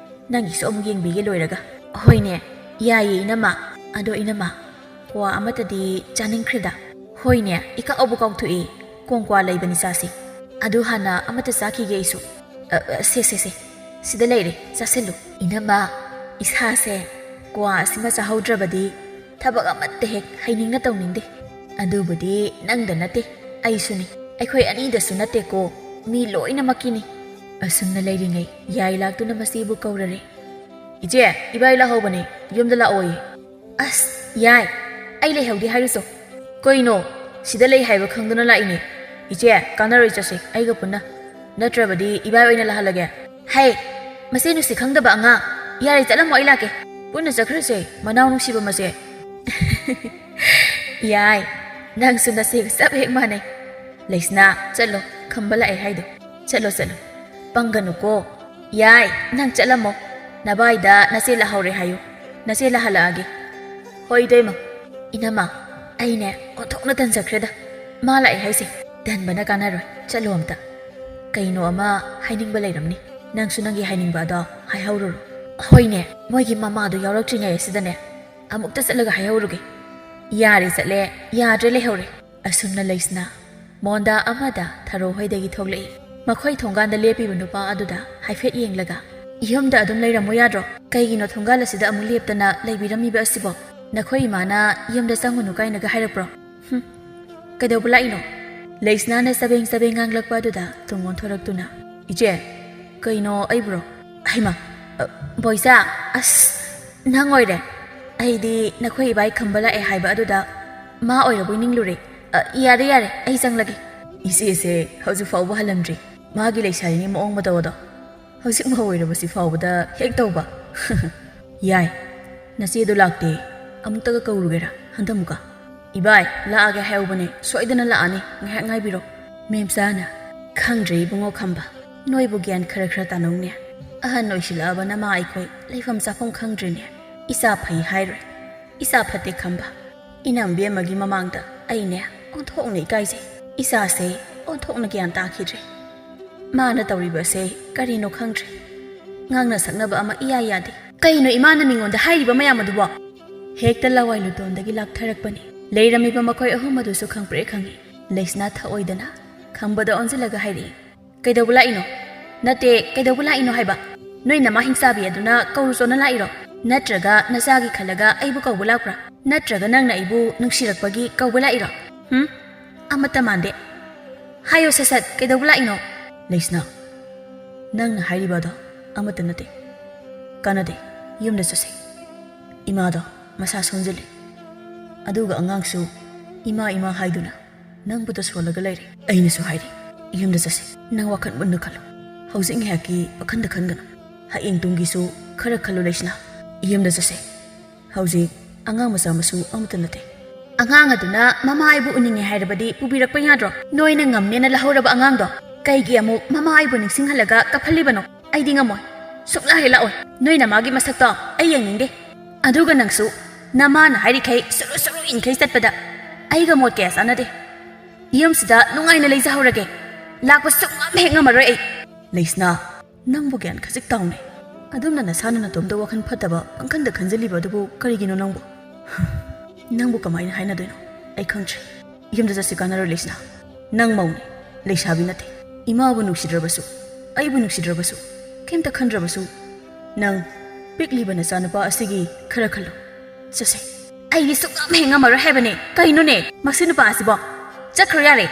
ꯅꯪꯒꯤꯁꯨ ꯑꯃꯨꯛ ꯌꯦꯡꯕꯤꯒꯦ ꯂꯣꯏꯔꯒ꯫" "ꯍꯣꯏꯅꯦ, ꯌꯥꯏꯌꯦ ꯏꯅꯝꯃ꯫ ꯑꯗꯣ ꯏꯅꯝꯃ, ꯀ꯭ꯋꯥ ꯑꯃꯠꯇꯗꯤ ꯆꯥꯅꯤꯡꯈ꯭ꯔꯦꯗ꯫" "ꯍꯣꯏꯅꯦ, ꯏꯀꯥꯎꯕꯨ ꯀꯥꯎꯊꯣꯛꯏ꯫ ꯀꯣꯡꯀ꯭ꯋꯥ ꯂꯩꯕꯅꯤ, ꯆꯥꯁꯤ꯫ ꯑꯗꯨ ꯍꯥꯟꯅ ꯑꯃꯠꯇ ꯆꯥꯈꯤꯒꯦ ꯑꯩꯁꯨ꯫" "ꯑ, ꯑ, ꯁꯦ, ꯁꯦ, ꯁꯦ꯫ ꯁꯤꯗ ꯂꯩꯔꯦ, ꯆꯥꯁꯤꯜꯂꯨ꯫" "ꯏꯅꯝꯃ, ꯏꯁꯥꯁꯦ ꯀ꯭ꯋꯥ ꯑꯁꯤꯃ ꯆꯥꯍꯧꯗ꯭ꯔꯕꯗꯤ ꯊꯕꯛ ꯑꯃꯠꯇ ꯍꯦꯛ ꯍꯩꯅꯤꯡꯅ ꯇꯧꯅꯤꯡꯗꯦ꯫" "ꯑꯗꯨꯕꯨꯗꯤ ꯅꯪꯗ ꯅꯠꯇꯦ, ꯑꯩꯁꯨꯅꯤ꯫ ꯑꯩꯈꯣꯏ ꯑꯅꯤꯗꯁꯨ ꯅꯠꯇꯦꯀꯣ, ꯃꯤ ꯂꯣꯏꯅꯃꯛꯀꯤꯅꯤ꯫ ꯑꯁꯨꯝꯅ ꯂꯩꯔꯤꯉꯩ ꯌꯥꯏ ꯂꯥꯛꯇꯨꯅ ꯃꯆꯦꯕꯨ ꯀꯧꯔꯔꯦ꯫ "ꯏꯆꯦ, ꯏꯕꯥꯏ ꯂꯥꯛꯍꯧꯕꯅꯦ, ꯌꯨꯝꯗ ꯂꯥꯛꯑꯣꯌꯦ꯫" "ꯑꯁ, ꯌꯥꯏ, ꯑꯩ ꯂꯩꯍꯧꯗꯦ ꯍꯥꯏꯔꯨꯆꯣ꯫" "ꯀꯩꯅꯣ? ꯁꯤꯗ ꯂꯩ ꯍꯥꯏꯕ ꯈꯪꯗꯅ ꯂꯥꯛꯏꯅꯦ꯫" "ꯏꯆꯦ, ꯀꯥꯟꯅꯔꯣꯏ, ꯆꯠꯁꯦ ꯑꯩꯒ ꯄꯨꯟꯅ꯫ ꯅꯠꯇ꯭ꯔꯕꯗꯤ ꯏꯕꯥꯏ ꯑꯣꯏꯅ ꯂꯥꯛꯍꯜꯂꯒꯦ꯫" "ꯍꯩ, ꯃꯆꯦ ꯅꯨꯡꯁꯤ ꯈꯪꯗꯕ ꯑꯉꯥꯡ꯫ ꯌꯥꯔꯦ, ꯆꯠꯂꯝꯃꯣ, ꯑꯩ ꯂꯥꯛꯀꯦ꯫ ꯄꯨꯟꯅ ꯆꯠꯈ꯭ꯔꯁꯦ, ꯃꯅꯥꯎ ꯅꯨꯡꯁꯤꯕ ꯃꯆꯦ꯫" "ꯌꯥꯏ, ꯅꯪꯁꯨ ꯅꯆꯦꯒ ꯆꯞ ꯍꯦꯛ ꯃꯥꯟꯅꯩ꯫" "ꯂꯩꯁꯅꯥ, ꯆꯠꯂꯣ, ꯈꯝꯕ ꯂꯥꯛꯑꯦ ꯍꯥꯏꯗꯣ꯫ ꯆꯠꯂꯣ, ꯆꯠꯂꯣ꯫ ꯄꯪꯒꯅꯨꯀꯣ꯫ ꯌꯥꯏ, ꯅꯪ ꯆꯠꯂꯝꯃꯣ꯫ ꯅꯕꯥꯏꯗ ꯅꯆꯦ ꯂꯥꯛꯍꯧꯔꯦ ꯍꯥꯏꯌꯨ꯫ ꯅꯆꯦ ꯂꯥꯛꯍꯜꯂꯛꯑꯒꯦ꯫" "ꯍꯣꯏ, ꯏꯇꯩꯃ꯫" "ꯏꯅꯝꯃ, ꯑꯩꯅꯦ ꯑꯣꯟꯊꯣꯛꯅ ꯇꯟꯖꯈ꯭ꯔꯦꯗ꯫ ꯃꯥ ꯂꯥꯛꯑꯦ ꯍꯥꯏꯁꯦ꯫ ꯇꯟꯕꯅ ꯀꯥꯟꯅꯔꯣꯏ꯫ ꯆꯠꯂꯣ ꯑꯝꯇ꯫ ꯀꯩꯅꯣ ꯑꯃ ꯍꯥꯏꯅꯤꯡꯕ ꯂꯩꯔꯝꯅꯤ꯫ ꯅꯪꯁꯨ ꯅꯪꯒꯤ ꯍꯥꯏꯅꯤꯡꯕ ꯑꯗꯣ ꯍꯥꯏꯍꯧꯔꯨꯔꯣ꯫" "ꯍꯣꯏꯅꯦ, ꯃꯣꯏꯒꯤ ꯃꯃꯥꯗꯣ ꯌꯥꯎꯔꯛꯇ꯭ꯔꯤꯉꯩ ꯑꯁꯤꯗꯅꯦ ꯑꯃꯨꯛꯇ ꯆꯠꯂꯒ ꯍꯥꯏꯍꯧꯔꯨꯒꯦ꯫" "ꯌꯥꯔꯦ, ꯆꯠꯂꯦ꯫ ꯌꯥꯗ꯭ꯔꯦ, ꯂꯩꯍꯧꯔꯦ꯫" ꯑꯁꯨꯝꯅ ꯂꯩꯁꯅꯥ ꯃꯣꯟꯗꯥ ꯑꯃꯗ ꯊꯔꯣ ꯍꯣꯏꯗꯒꯤ ꯊꯣꯛꯂꯛꯏ꯫ ꯃꯈꯣꯏ ꯊꯣꯡꯒꯥꯟꯗ ꯂꯦꯞꯄꯤꯕ ꯅꯨꯄꯥ ꯑꯗꯨꯗ ꯍꯥꯏꯐꯦꯠ ꯌꯦꯡꯂꯒ, "ꯌꯨꯝꯗ ꯑꯗꯨꯝ ꯂꯩꯔꯝꯃꯣ ꯌꯥꯗ꯭ꯔꯣ? ꯀꯩꯒꯤꯅꯣ ꯊꯣꯡꯒꯥꯜ ꯑꯁꯤꯗ ꯑꯃꯨꯛ ꯂꯦꯞꯇꯅ ꯂꯩꯕꯤꯔꯝꯃꯤꯕ ꯑꯁꯤꯕꯣ? ꯅꯈꯣꯏ ꯏꯃꯥꯅ ꯌꯨꯝꯗ ꯆꯪꯉꯨꯅꯨ ꯀꯥꯏꯅꯒ ꯍꯥꯏꯔꯛꯄ꯭ꯔꯣ? ꯍꯨꯝ, ꯀꯩꯗꯧꯕ ꯂꯥꯛꯏꯅꯣ?" ꯂꯩꯁꯅꯥꯅ ꯆꯕꯦꯡ ꯆꯕꯦꯡ ꯉꯥꯡꯂꯛꯄ ꯑꯗꯨꯗ ꯇꯨꯡ ꯑꯣꯟꯊꯣꯔꯛꯇꯨꯅ, "ꯏꯆꯦ, ꯀꯩꯅꯣ ꯑꯩꯕꯨꯔꯣ? ꯍꯩꯃꯥ, ꯑ, ꯕꯣꯏꯆꯥ, ꯑꯁ, ꯅꯪ ꯑꯣꯏꯔꯦ꯫ ꯑꯩꯗꯤ ꯅꯈꯣꯏ ꯏꯕꯥꯏ ꯈꯝꯕ ꯂꯥꯛꯑꯦ ꯍꯥꯏꯕ ꯑꯗꯨꯗ ꯃꯥ ꯑꯣꯏꯔꯕꯣꯏ ꯅꯤꯡꯂꯨꯔꯦ꯫ ꯑ, ꯌꯥꯔꯦ, ꯌꯥꯔꯦ, ꯑꯩ ꯆꯪꯂꯒꯦ꯫" "ꯏꯆꯦꯁꯦ ꯍꯧꯖꯤꯛ ꯐꯥꯎꯕ ꯍꯜꯂꯝꯗ꯭ꯔꯤ꯫ ꯃꯥꯒꯤ ꯂꯩꯁꯥꯔꯤꯉꯩ ꯃꯑꯣꯡ ꯃꯇꯧ ꯑꯗꯣ ꯍꯧꯖꯤꯛ ꯃꯧ ꯑꯣꯏꯔꯕꯁꯤ ꯐꯥꯎꯕꯗ ꯍꯦꯛ ꯇꯧꯕ꯫" "ꯌꯥꯏ, ꯅꯆꯦꯗꯣ ꯂꯥꯛꯇꯦ꯫ ꯑꯃꯨꯛꯇꯒ ꯀꯧꯔꯨꯒꯦꯔꯥ ꯍꯟꯗꯃꯨꯀ?" "ꯏꯕꯥꯏ, ꯂꯥꯛꯑꯒꯦ ꯍꯥꯏꯍꯧꯕꯅꯦ, ꯁꯣꯏꯗꯅ ꯂꯥꯛꯑꯅꯤ, ꯉꯥꯏꯍꯥꯛ ꯉꯥꯏꯕꯤꯔꯣ꯫" ꯃꯦꯝꯆꯥꯅ, "ꯈꯪꯗ꯭ꯔꯦ ꯏꯕꯨꯡꯉꯣ ꯈꯝꯕ, ꯅꯣꯏꯕꯨ ꯒ꯭ꯌꯥꯟ ꯈꯔ ꯈꯔ ꯇꯥꯅꯧꯅꯦ꯫ ꯑꯍꯟ ꯑꯣꯏꯁꯤꯜꯂꯛꯑꯕ ꯅꯃꯥ ꯑꯩꯈꯣꯏ ꯂꯩꯐꯝ ꯆꯥꯐꯝ ꯈꯪꯗ꯭ꯔꯦꯅꯦ꯫ ꯏꯆꯥ ꯐꯩ ꯍꯥꯏꯔꯣꯏ, ꯏꯆꯥ ꯐꯠꯇꯦ ꯈꯝꯕ꯫ ꯏꯅꯝꯕꯤ ꯑꯃꯒꯤ ꯃꯃꯥꯡꯗ ꯑꯩꯅꯦ ꯑꯣꯟꯊꯣꯛꯅ ꯏꯀꯥꯏꯖꯩ꯫ ꯏꯆꯥꯁꯦ ꯑꯣꯟꯊꯣꯛꯅ ꯒ꯭ꯌꯥꯟ ꯇꯥꯈꯤꯗ꯭ꯔꯦ꯫ ꯃꯥꯅ ꯇꯧꯔꯤꯕꯁꯦ ꯀꯔꯤꯅꯣ ꯈꯪꯗ꯭ꯔꯦ꯫ ꯉꯥꯡꯅ ꯁꯛꯅꯕ ꯑꯃ ꯏꯌꯥ ꯌꯥꯗꯦ꯫" "ꯀꯩꯅꯣ ꯏꯃꯥꯅ ꯃꯤꯉꯣꯟꯗ ꯍꯥꯏꯔꯤꯕ ꯃꯌꯥꯝ ꯑꯗꯨꯕꯣ?" ꯍꯦꯛꯇ ꯂꯋꯥꯏ ꯂꯨꯇꯣꯟꯗꯒꯤ ꯂꯥꯛꯊꯔꯛꯄꯅꯤ꯫ ꯂꯩꯔꯝꯃꯤꯕ ꯃꯈꯣꯏ ꯑꯍꯨꯝ ꯑꯗꯨꯁꯨ ꯈꯪꯄ꯭ꯔꯦꯛ ꯈꯪꯏ꯫ ꯂꯩꯁꯅꯥ ꯊꯛꯑꯣꯏꯗꯅ ꯈꯝꯕꯗ ꯑꯣꯟꯁꯤꯜꯂꯒ ꯍꯥꯏꯔꯛꯏ, "ꯀꯩꯗꯧꯕ ꯂꯥꯛꯏꯅꯣ? ꯅꯠꯇꯦ, ꯀꯩꯗꯧꯕ ꯂꯥꯛꯏꯅꯣ ꯍꯥꯏꯕ? ꯅꯣꯏ ꯅꯃꯥ ꯍꯤꯡꯆꯥꯕꯤ ꯑꯗꯨꯅ ꯀꯧꯔꯨꯆꯣꯅ ꯂꯥꯛꯏꯔꯣ? ꯅꯠꯇ꯭ꯔꯒ ꯅꯆꯥꯒꯤ ꯈꯜꯂꯒ ꯑꯩꯕꯨ ꯀꯧꯕ ꯂꯥꯛꯄ꯭ꯔꯥ? ꯅꯠꯇ꯭ꯔꯒ ꯅꯪꯅ ꯑꯩꯕꯨ ꯅꯨꯡꯁꯤꯔꯛꯄꯒꯤ ꯀꯧꯕ ꯂꯥꯛꯏꯔꯣ? ꯍꯨꯝ? ꯑꯃꯠꯇ ꯃꯥꯟꯗꯦ꯫ ꯍꯥꯏꯌꯣ ꯁꯠ ꯁꯠ, ꯀꯩꯗꯧꯕ ꯂꯥꯛꯏꯅꯣ?" "ꯂꯩꯁꯅꯥ, ꯅꯪꯅ ꯍꯥꯏꯔꯤꯕ ꯑꯗꯣ ꯑꯃꯠꯇ ꯅꯠꯇꯦ꯫ ꯀꯥꯟꯅꯗꯦ꯫ ꯌꯨꯝꯗ ꯆꯠꯁꯦ꯫ ꯏꯃꯥꯗꯣ ꯃꯁꯥ ꯁꯣꯟꯖꯜꯂꯤ꯫ ꯑꯗꯨꯒ ꯑꯉꯥꯡꯁꯨ ꯏꯃꯥ ꯏꯃꯥ ꯍꯥꯏꯗꯨꯅ ꯅꯪꯕꯨ ꯇꯁꯣꯜꯂꯒ ꯂꯩꯔꯦ꯫ ꯑꯩꯅꯁꯨ ꯍꯥꯏꯔꯤ, ꯌꯨꯝꯗ ꯆꯠꯁꯦ꯫ ꯅꯪ ꯋꯥꯈꯜ ꯃꯨꯟꯅ ꯈꯜꯂꯨ꯫ ꯍꯧꯖꯤꯛ ꯉꯥꯏꯍꯥꯛꯀꯤ ꯋꯥꯈꯜꯗ ꯈꯟꯒꯅꯨ꯫ ꯍꯌꯦꯡ ꯇꯨꯡꯒꯤꯁꯨ ꯈꯔ ꯈꯜꯂꯨ ꯂꯩꯁꯅꯥ꯫ ꯌꯨꯝꯗ ꯆꯠꯁꯦ꯫ ꯍꯧꯖꯤꯛ ꯑꯉꯥꯡ ꯃꯆꯥ ꯃꯁꯨ ꯑꯃꯠꯇ ꯅꯠꯇꯦ꯫ ꯑꯉꯥꯡ ꯑꯗꯨꯅ ꯃꯃꯥ ꯑꯩꯕꯨ ꯎꯅꯤꯡꯉꯦ ꯍꯥꯏꯔꯕꯗꯤ ꯄꯨꯕꯤꯔꯛꯄ ꯌꯥꯗ꯭ꯔꯣ? ꯅꯣꯏꯅ ꯉꯝꯅꯦꯅ ꯂꯧꯍꯧꯔꯕ ꯑꯉꯥꯡꯗꯣ ꯀꯩꯒꯤ ꯑꯃꯨꯛ ꯃꯃꯥ ꯑꯩꯕꯨ ꯅꯤꯡꯁꯤꯡꯍꯜꯂꯒ ꯀꯞꯍꯜꯂꯤꯕꯅꯣ? ꯑꯩꯗꯤ ꯉꯝꯃꯣꯏ꯫ ꯁꯨꯛꯂꯥꯛ ꯍꯦꯛ ꯂꯥꯛꯑꯣꯏ꯫ ꯅꯣꯏ ꯅꯃꯥꯒꯤ ꯃꯁꯛꯇꯣ ꯑꯩ ꯌꯦꯡꯅꯤꯡꯗꯦ꯫ ꯑꯗꯨꯒ ꯅꯪꯁꯨ ꯅꯃꯥꯅ ꯍꯥꯏꯔꯤꯈꯩ ꯁꯨꯔꯨ ꯁꯨꯔꯨ ꯏꯟꯈꯩ ꯆꯠꯄꯗ ꯑꯩꯒ ꯃꯣꯠ ꯀꯌꯥ ꯆꯥꯟꯅꯗꯦ꯫ ꯌꯨꯝꯁꯤꯗ ꯅꯨꯡꯉꯥꯏꯅ ꯂꯩꯖꯍꯧꯔꯒꯦ꯫ ꯂꯥꯛꯄ ꯁꯨꯛꯉꯝ ꯍꯦꯛ ꯉꯝꯃꯔꯣꯏ ꯑꯩ꯫ ꯂꯩꯁꯅꯥ, ꯅꯪꯕꯨ ꯒ꯭ꯌꯥꯟ ꯈꯖꯤꯛ ꯇꯥꯎꯅꯦ꯫ ꯑꯗꯨꯝꯅ ꯅꯁꯥꯅ ꯅꯇꯣꯝꯇ ꯋꯥꯈꯜ ꯐꯠꯇꯕ ꯄꯪꯈꯟꯗ ꯈꯟꯖꯜꯂꯤꯕ ꯑꯗꯨꯕꯨ ꯀꯔꯤꯒꯤꯅꯣ ꯅꯪꯕꯨ? ꯅꯪꯕꯨ ꯀꯃꯥꯏꯅ ꯍꯥꯏꯅꯗꯣꯏꯅꯣ? ꯑꯩ ꯈꯪꯗ꯭ꯔꯦ꯫ ꯌꯨꯝꯗ ꯆꯠꯁꯤ ꯀꯥꯟꯅꯔꯣꯏ ꯂꯩꯁꯅꯥ꯫ ꯅꯪ ꯃꯧꯅꯤ, ꯂꯩꯁꯥꯕꯤ ꯅꯠꯇꯦ꯫ ꯏꯃꯥꯕꯨ ꯅꯨꯡꯁꯤꯗ꯭ꯔꯕꯁꯨ, ꯑꯩꯕꯨ ꯅꯨꯡꯁꯤꯗ꯭ꯔꯕꯁꯨ, ꯀꯩꯝꯇ ꯈꯟꯗ꯭ꯔꯕꯁꯨ, ꯅꯪ ꯄꯤꯛꯂꯤꯕ ꯅꯆꯥꯅꯨꯄꯥ ꯑꯁꯤꯒꯤ ꯈꯔ ꯈꯜꯂꯨ꯫ ꯆꯠꯁꯦ꯫ ꯑꯩꯗꯤ ꯁꯨꯛꯉꯝ ꯍꯦꯛ ꯉꯝꯃꯔꯣꯏ ꯍꯥꯏꯕꯅꯦ꯫ ꯀꯩꯅꯣꯅꯦ ꯃꯁꯤ ꯅꯨꯄꯥ ꯑꯁꯤꯕꯣ? ꯆꯠꯈ꯭ꯔꯣ ꯌꯥꯔꯦ꯫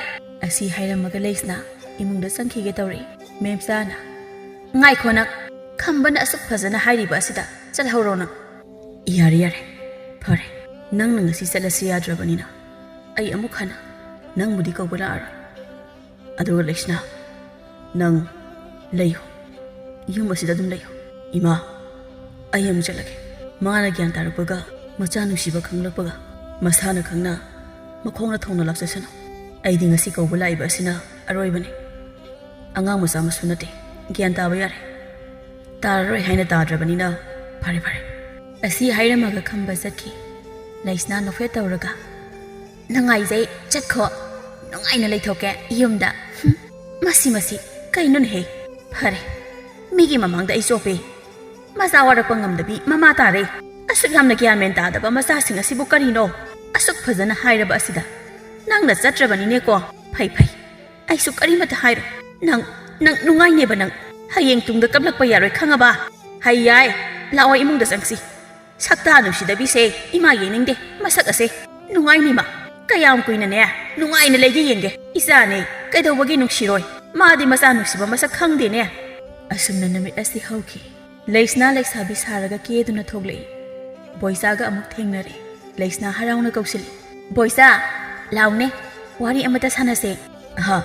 ꯑꯁꯤ ꯍꯥꯏꯔꯝꯃꯒ ꯂꯩꯁꯅꯥ ꯏꯃꯨꯡꯗ ꯆꯪꯈꯤꯒꯦ ꯇꯧꯔꯛꯏ꯫ ꯃꯦꯝꯆꯥꯅ, ꯉꯥꯏꯈꯣ ꯅꯪ, ꯈꯝꯕꯅ ꯑꯁꯨꯛ ꯐꯖꯅ ꯍꯥꯏꯔꯤꯕ ꯑꯁꯤꯗ ꯆꯠꯍꯧꯔꯣ ꯅꯪ꯫ ꯌꯥꯔꯦ ꯌꯥꯔꯦ, ꯐꯔꯦ, ꯅꯪꯅ ꯉꯁꯤ ꯆꯠꯂꯁꯤ ꯌꯥꯗ꯭ꯔꯕꯅꯤꯅ ꯑꯩ ꯑꯃꯨꯛ ꯍꯟꯅ ꯅꯪꯕꯨꯗꯤ ꯀꯧꯕ ꯂꯥꯛꯑꯔꯣꯏ꯫ ꯑꯗꯨꯒ ꯂꯩꯁꯅꯥ, ꯅꯪ ꯂꯩꯌꯨ, ꯌꯨꯝ ꯑꯁꯤꯗ ꯑꯗꯨꯝ ꯂꯩꯌꯨ꯫ ꯏꯃꯥ, ꯑꯩ ꯑꯃꯨꯛ ꯆꯠꯂꯒꯦ꯫ ꯃꯥꯅ ꯒ꯭ꯌꯥꯟ ꯇꯥꯔꯛꯄꯒ, ꯃꯆꯥ ꯅꯨꯡꯁꯤꯕ ꯈꯪꯂꯛꯄꯒ, ꯃꯁꯥꯅ ꯈꯪꯅ ꯃꯈꯣꯡꯅ ꯊꯣꯡꯅ ꯂꯥꯛꯆꯁꯅꯨ꯫ ꯑꯩꯗꯤ ꯉꯁꯤ ꯀꯧꯕ ꯂꯥꯛꯏꯕ ꯑꯁꯤꯅ ꯑꯔꯣꯏꯕꯅꯤ꯫ ꯑꯉꯥꯡ ꯃꯆꯥ ꯃꯁꯨ ꯅꯠꯇꯦ, ꯒ꯭ꯌꯥꯟ ꯇꯥꯕ ꯌꯥꯔꯦ꯫ ꯇꯥꯔꯔꯣꯏ ꯍꯥꯏꯅ ꯇꯥꯗ꯭ꯔꯕꯅꯤꯅ ꯐꯔꯦ ꯐꯔꯦ꯫ ꯑꯁꯤ ꯍꯥꯏꯔꯝꯃꯒ ꯈꯝꯕ ꯆꯠꯈꯤ꯫ ꯂꯩꯁꯅꯥ ꯅꯣꯛꯐꯦꯠ ꯇꯧꯔꯒ, ꯅꯨꯡꯉꯥꯏꯖꯩ, ꯆꯠꯈꯣ, ꯅꯨꯡꯉꯥꯏꯅ ꯂꯩꯊꯣꯛꯀꯦ ꯌꯨꯝꯗ꯫ ꯍꯨꯝ, ꯃꯁꯤ ꯃꯁꯤ, ꯀꯩꯅꯣꯅꯦꯍꯦ? ꯐꯔꯦ, ꯃꯤꯒꯤ ꯃꯃꯥꯡꯗ ꯑꯩ ꯆꯣꯞꯄꯦ꯫ ꯃꯆꯥ ꯋꯥꯔꯛꯄ ꯉꯝꯗꯕꯤ ꯃꯃꯥ ꯇꯥꯔꯦ꯫ ꯑꯁꯨꯛ ꯌꯥꯝꯅ ꯒ꯭ꯌꯥꯟ ꯃꯦꯟ ꯇꯥꯗꯕ ꯃꯆꯥꯁꯤꯡ ꯑꯁꯤꯕꯨ ꯀꯔꯤꯅꯣ? ꯑꯁꯨꯛ ꯐꯖꯅ ꯍꯥꯏꯔꯕ ꯑꯁꯤꯗ ꯅꯪꯅ ꯆꯠꯇ꯭ꯔꯕꯅꯤꯅꯦꯀꯣ꯫ ꯐꯩ ꯐꯩ, ꯑꯩꯁꯨ ꯀꯔꯤꯃꯠꯇ ꯍꯥꯏꯔꯣꯏ꯫ ꯅꯪ, ꯅꯪ ꯅꯨꯡꯉꯥꯏꯅꯦꯕ ꯅꯪ꯫ ꯍꯌꯦꯡ ꯇꯨꯡꯗ ꯀꯞꯂꯛꯄ ꯌꯥꯔꯣꯏ, ꯈꯪꯉꯕ? ꯍꯩ ꯌꯥꯏ, ꯂꯥꯛꯑꯣ ꯏꯃꯨꯡꯗ ꯆꯪꯁꯤ꯫ ꯁꯛꯇꯥ ꯅꯨꯡꯁꯤꯗꯕꯤꯁꯦ ꯏꯃꯥ ꯌꯦꯡꯅꯤꯡꯗꯦ, ꯃꯁꯛ ꯑꯁꯦ꯫ ꯅꯨꯡꯉꯥꯏꯅꯤ ꯃꯥ꯫ ꯀꯌꯥꯝ ꯀꯨꯏꯅꯅꯦ ꯅꯨꯡꯉꯥꯏꯅ ꯂꯩꯒꯦ ꯌꯦꯡꯒꯦ꯫ ꯏꯆꯥꯅꯦ, ꯀꯩꯗꯧꯕꯒꯤ ꯅꯨꯡꯁꯤꯔꯣꯏ? ꯃꯥꯗꯤ ꯃꯆꯥ ꯅꯨꯡꯁꯤꯕ ꯃꯁꯛ ꯈꯪꯗꯦꯅꯦ꯫ ꯑꯁꯨꯝꯅ ꯅꯨꯃꯤꯠ ꯑꯁꯤ ꯍꯧꯈꯤ꯫ ꯂꯩꯁꯅꯥ ꯂꯩꯁꯥꯕꯤ ꯁꯥꯔꯒ ꯀꯦꯗꯨꯅ ꯊꯣꯛꯂꯛꯏ꯫ ꯕꯣꯏꯆꯥꯒ ꯑꯃꯨꯛ ꯊꯦꯡꯅꯔꯦ꯫ ꯂꯩꯁꯅꯥ ꯍꯔꯥꯎꯅ ꯀꯧꯁꯤꯜꯂꯤ, "ꯕꯣꯏꯆꯥ, ꯂꯥꯎꯅꯦ, ꯋꯥꯔꯤ ꯑꯃꯇ ꯁꯥꯟꯅꯁꯦ꯫" "ꯑꯍ,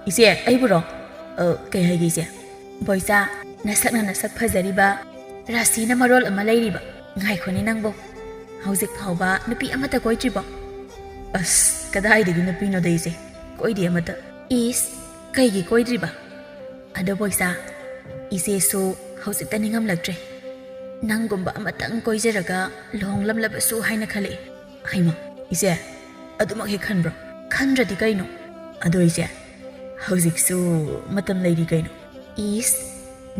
ꯏꯆꯦ, ꯑꯩꯕꯨꯔꯣ? ꯑ, ꯀꯩ ꯍꯥꯏꯒꯦ ꯏꯆꯦ?" "ꯕꯣꯏꯆꯥ, ꯅꯁꯛꯅ ꯅꯁꯛ ꯐꯖꯔꯤꯕ, ꯔꯥꯁꯤꯅ ꯃꯔꯣꯜ ꯑꯃ ꯂꯩꯔꯤꯕ꯫ ꯉꯥꯏꯈꯣꯅꯦ ꯅꯪꯕꯣ, ꯍꯧꯖꯤꯛ ꯐꯥꯎꯕ ꯅꯨꯄꯤ ꯑꯃꯠꯇ ꯀꯣꯏꯗ꯭ꯔꯤꯕꯣ?" "ꯑꯁ, ꯀꯗꯥꯏꯗꯒꯤ ꯅꯨꯄꯤꯅꯣꯗ ꯏꯆꯦ, ꯀꯣꯏꯗꯦ ꯑꯃꯠꯇ꯫" "ꯏꯁ, ꯀꯩꯒꯤ ꯀꯣꯏꯗ꯭ꯔꯤꯕ?" "ꯑꯗꯣ ꯕꯣꯏꯆꯥ, ꯏꯆꯦꯁꯨ ꯍꯧꯖꯤꯛꯇ ꯅꯤꯡꯉꯝꯂꯛꯇ꯭ꯔꯦ꯫ ꯅꯪꯒꯨꯝꯕ ꯑꯃꯇꯪ ꯀꯣꯏꯖꯔꯒ ꯂꯨꯍꯣꯡꯂꯝꯂꯕꯁꯨ ꯍꯥꯏꯅ ꯈꯜꯂꯛꯏ꯫" "ꯍꯩꯃꯥ, ꯏꯆꯦ, ꯑꯗꯨꯃꯛ ꯍꯦꯛ ꯈꯟꯕ꯭ꯔꯣ?" "ꯈꯟꯗ꯭ꯔꯗꯤ ꯀꯩꯅꯣ?" "ꯑꯗꯣ ꯏꯆꯦ, ꯍꯧꯖꯤꯛꯁꯨ ꯃꯇꯝ ꯂꯩꯔꯤ ꯀꯩꯅꯣ꯫" "ꯏꯁ,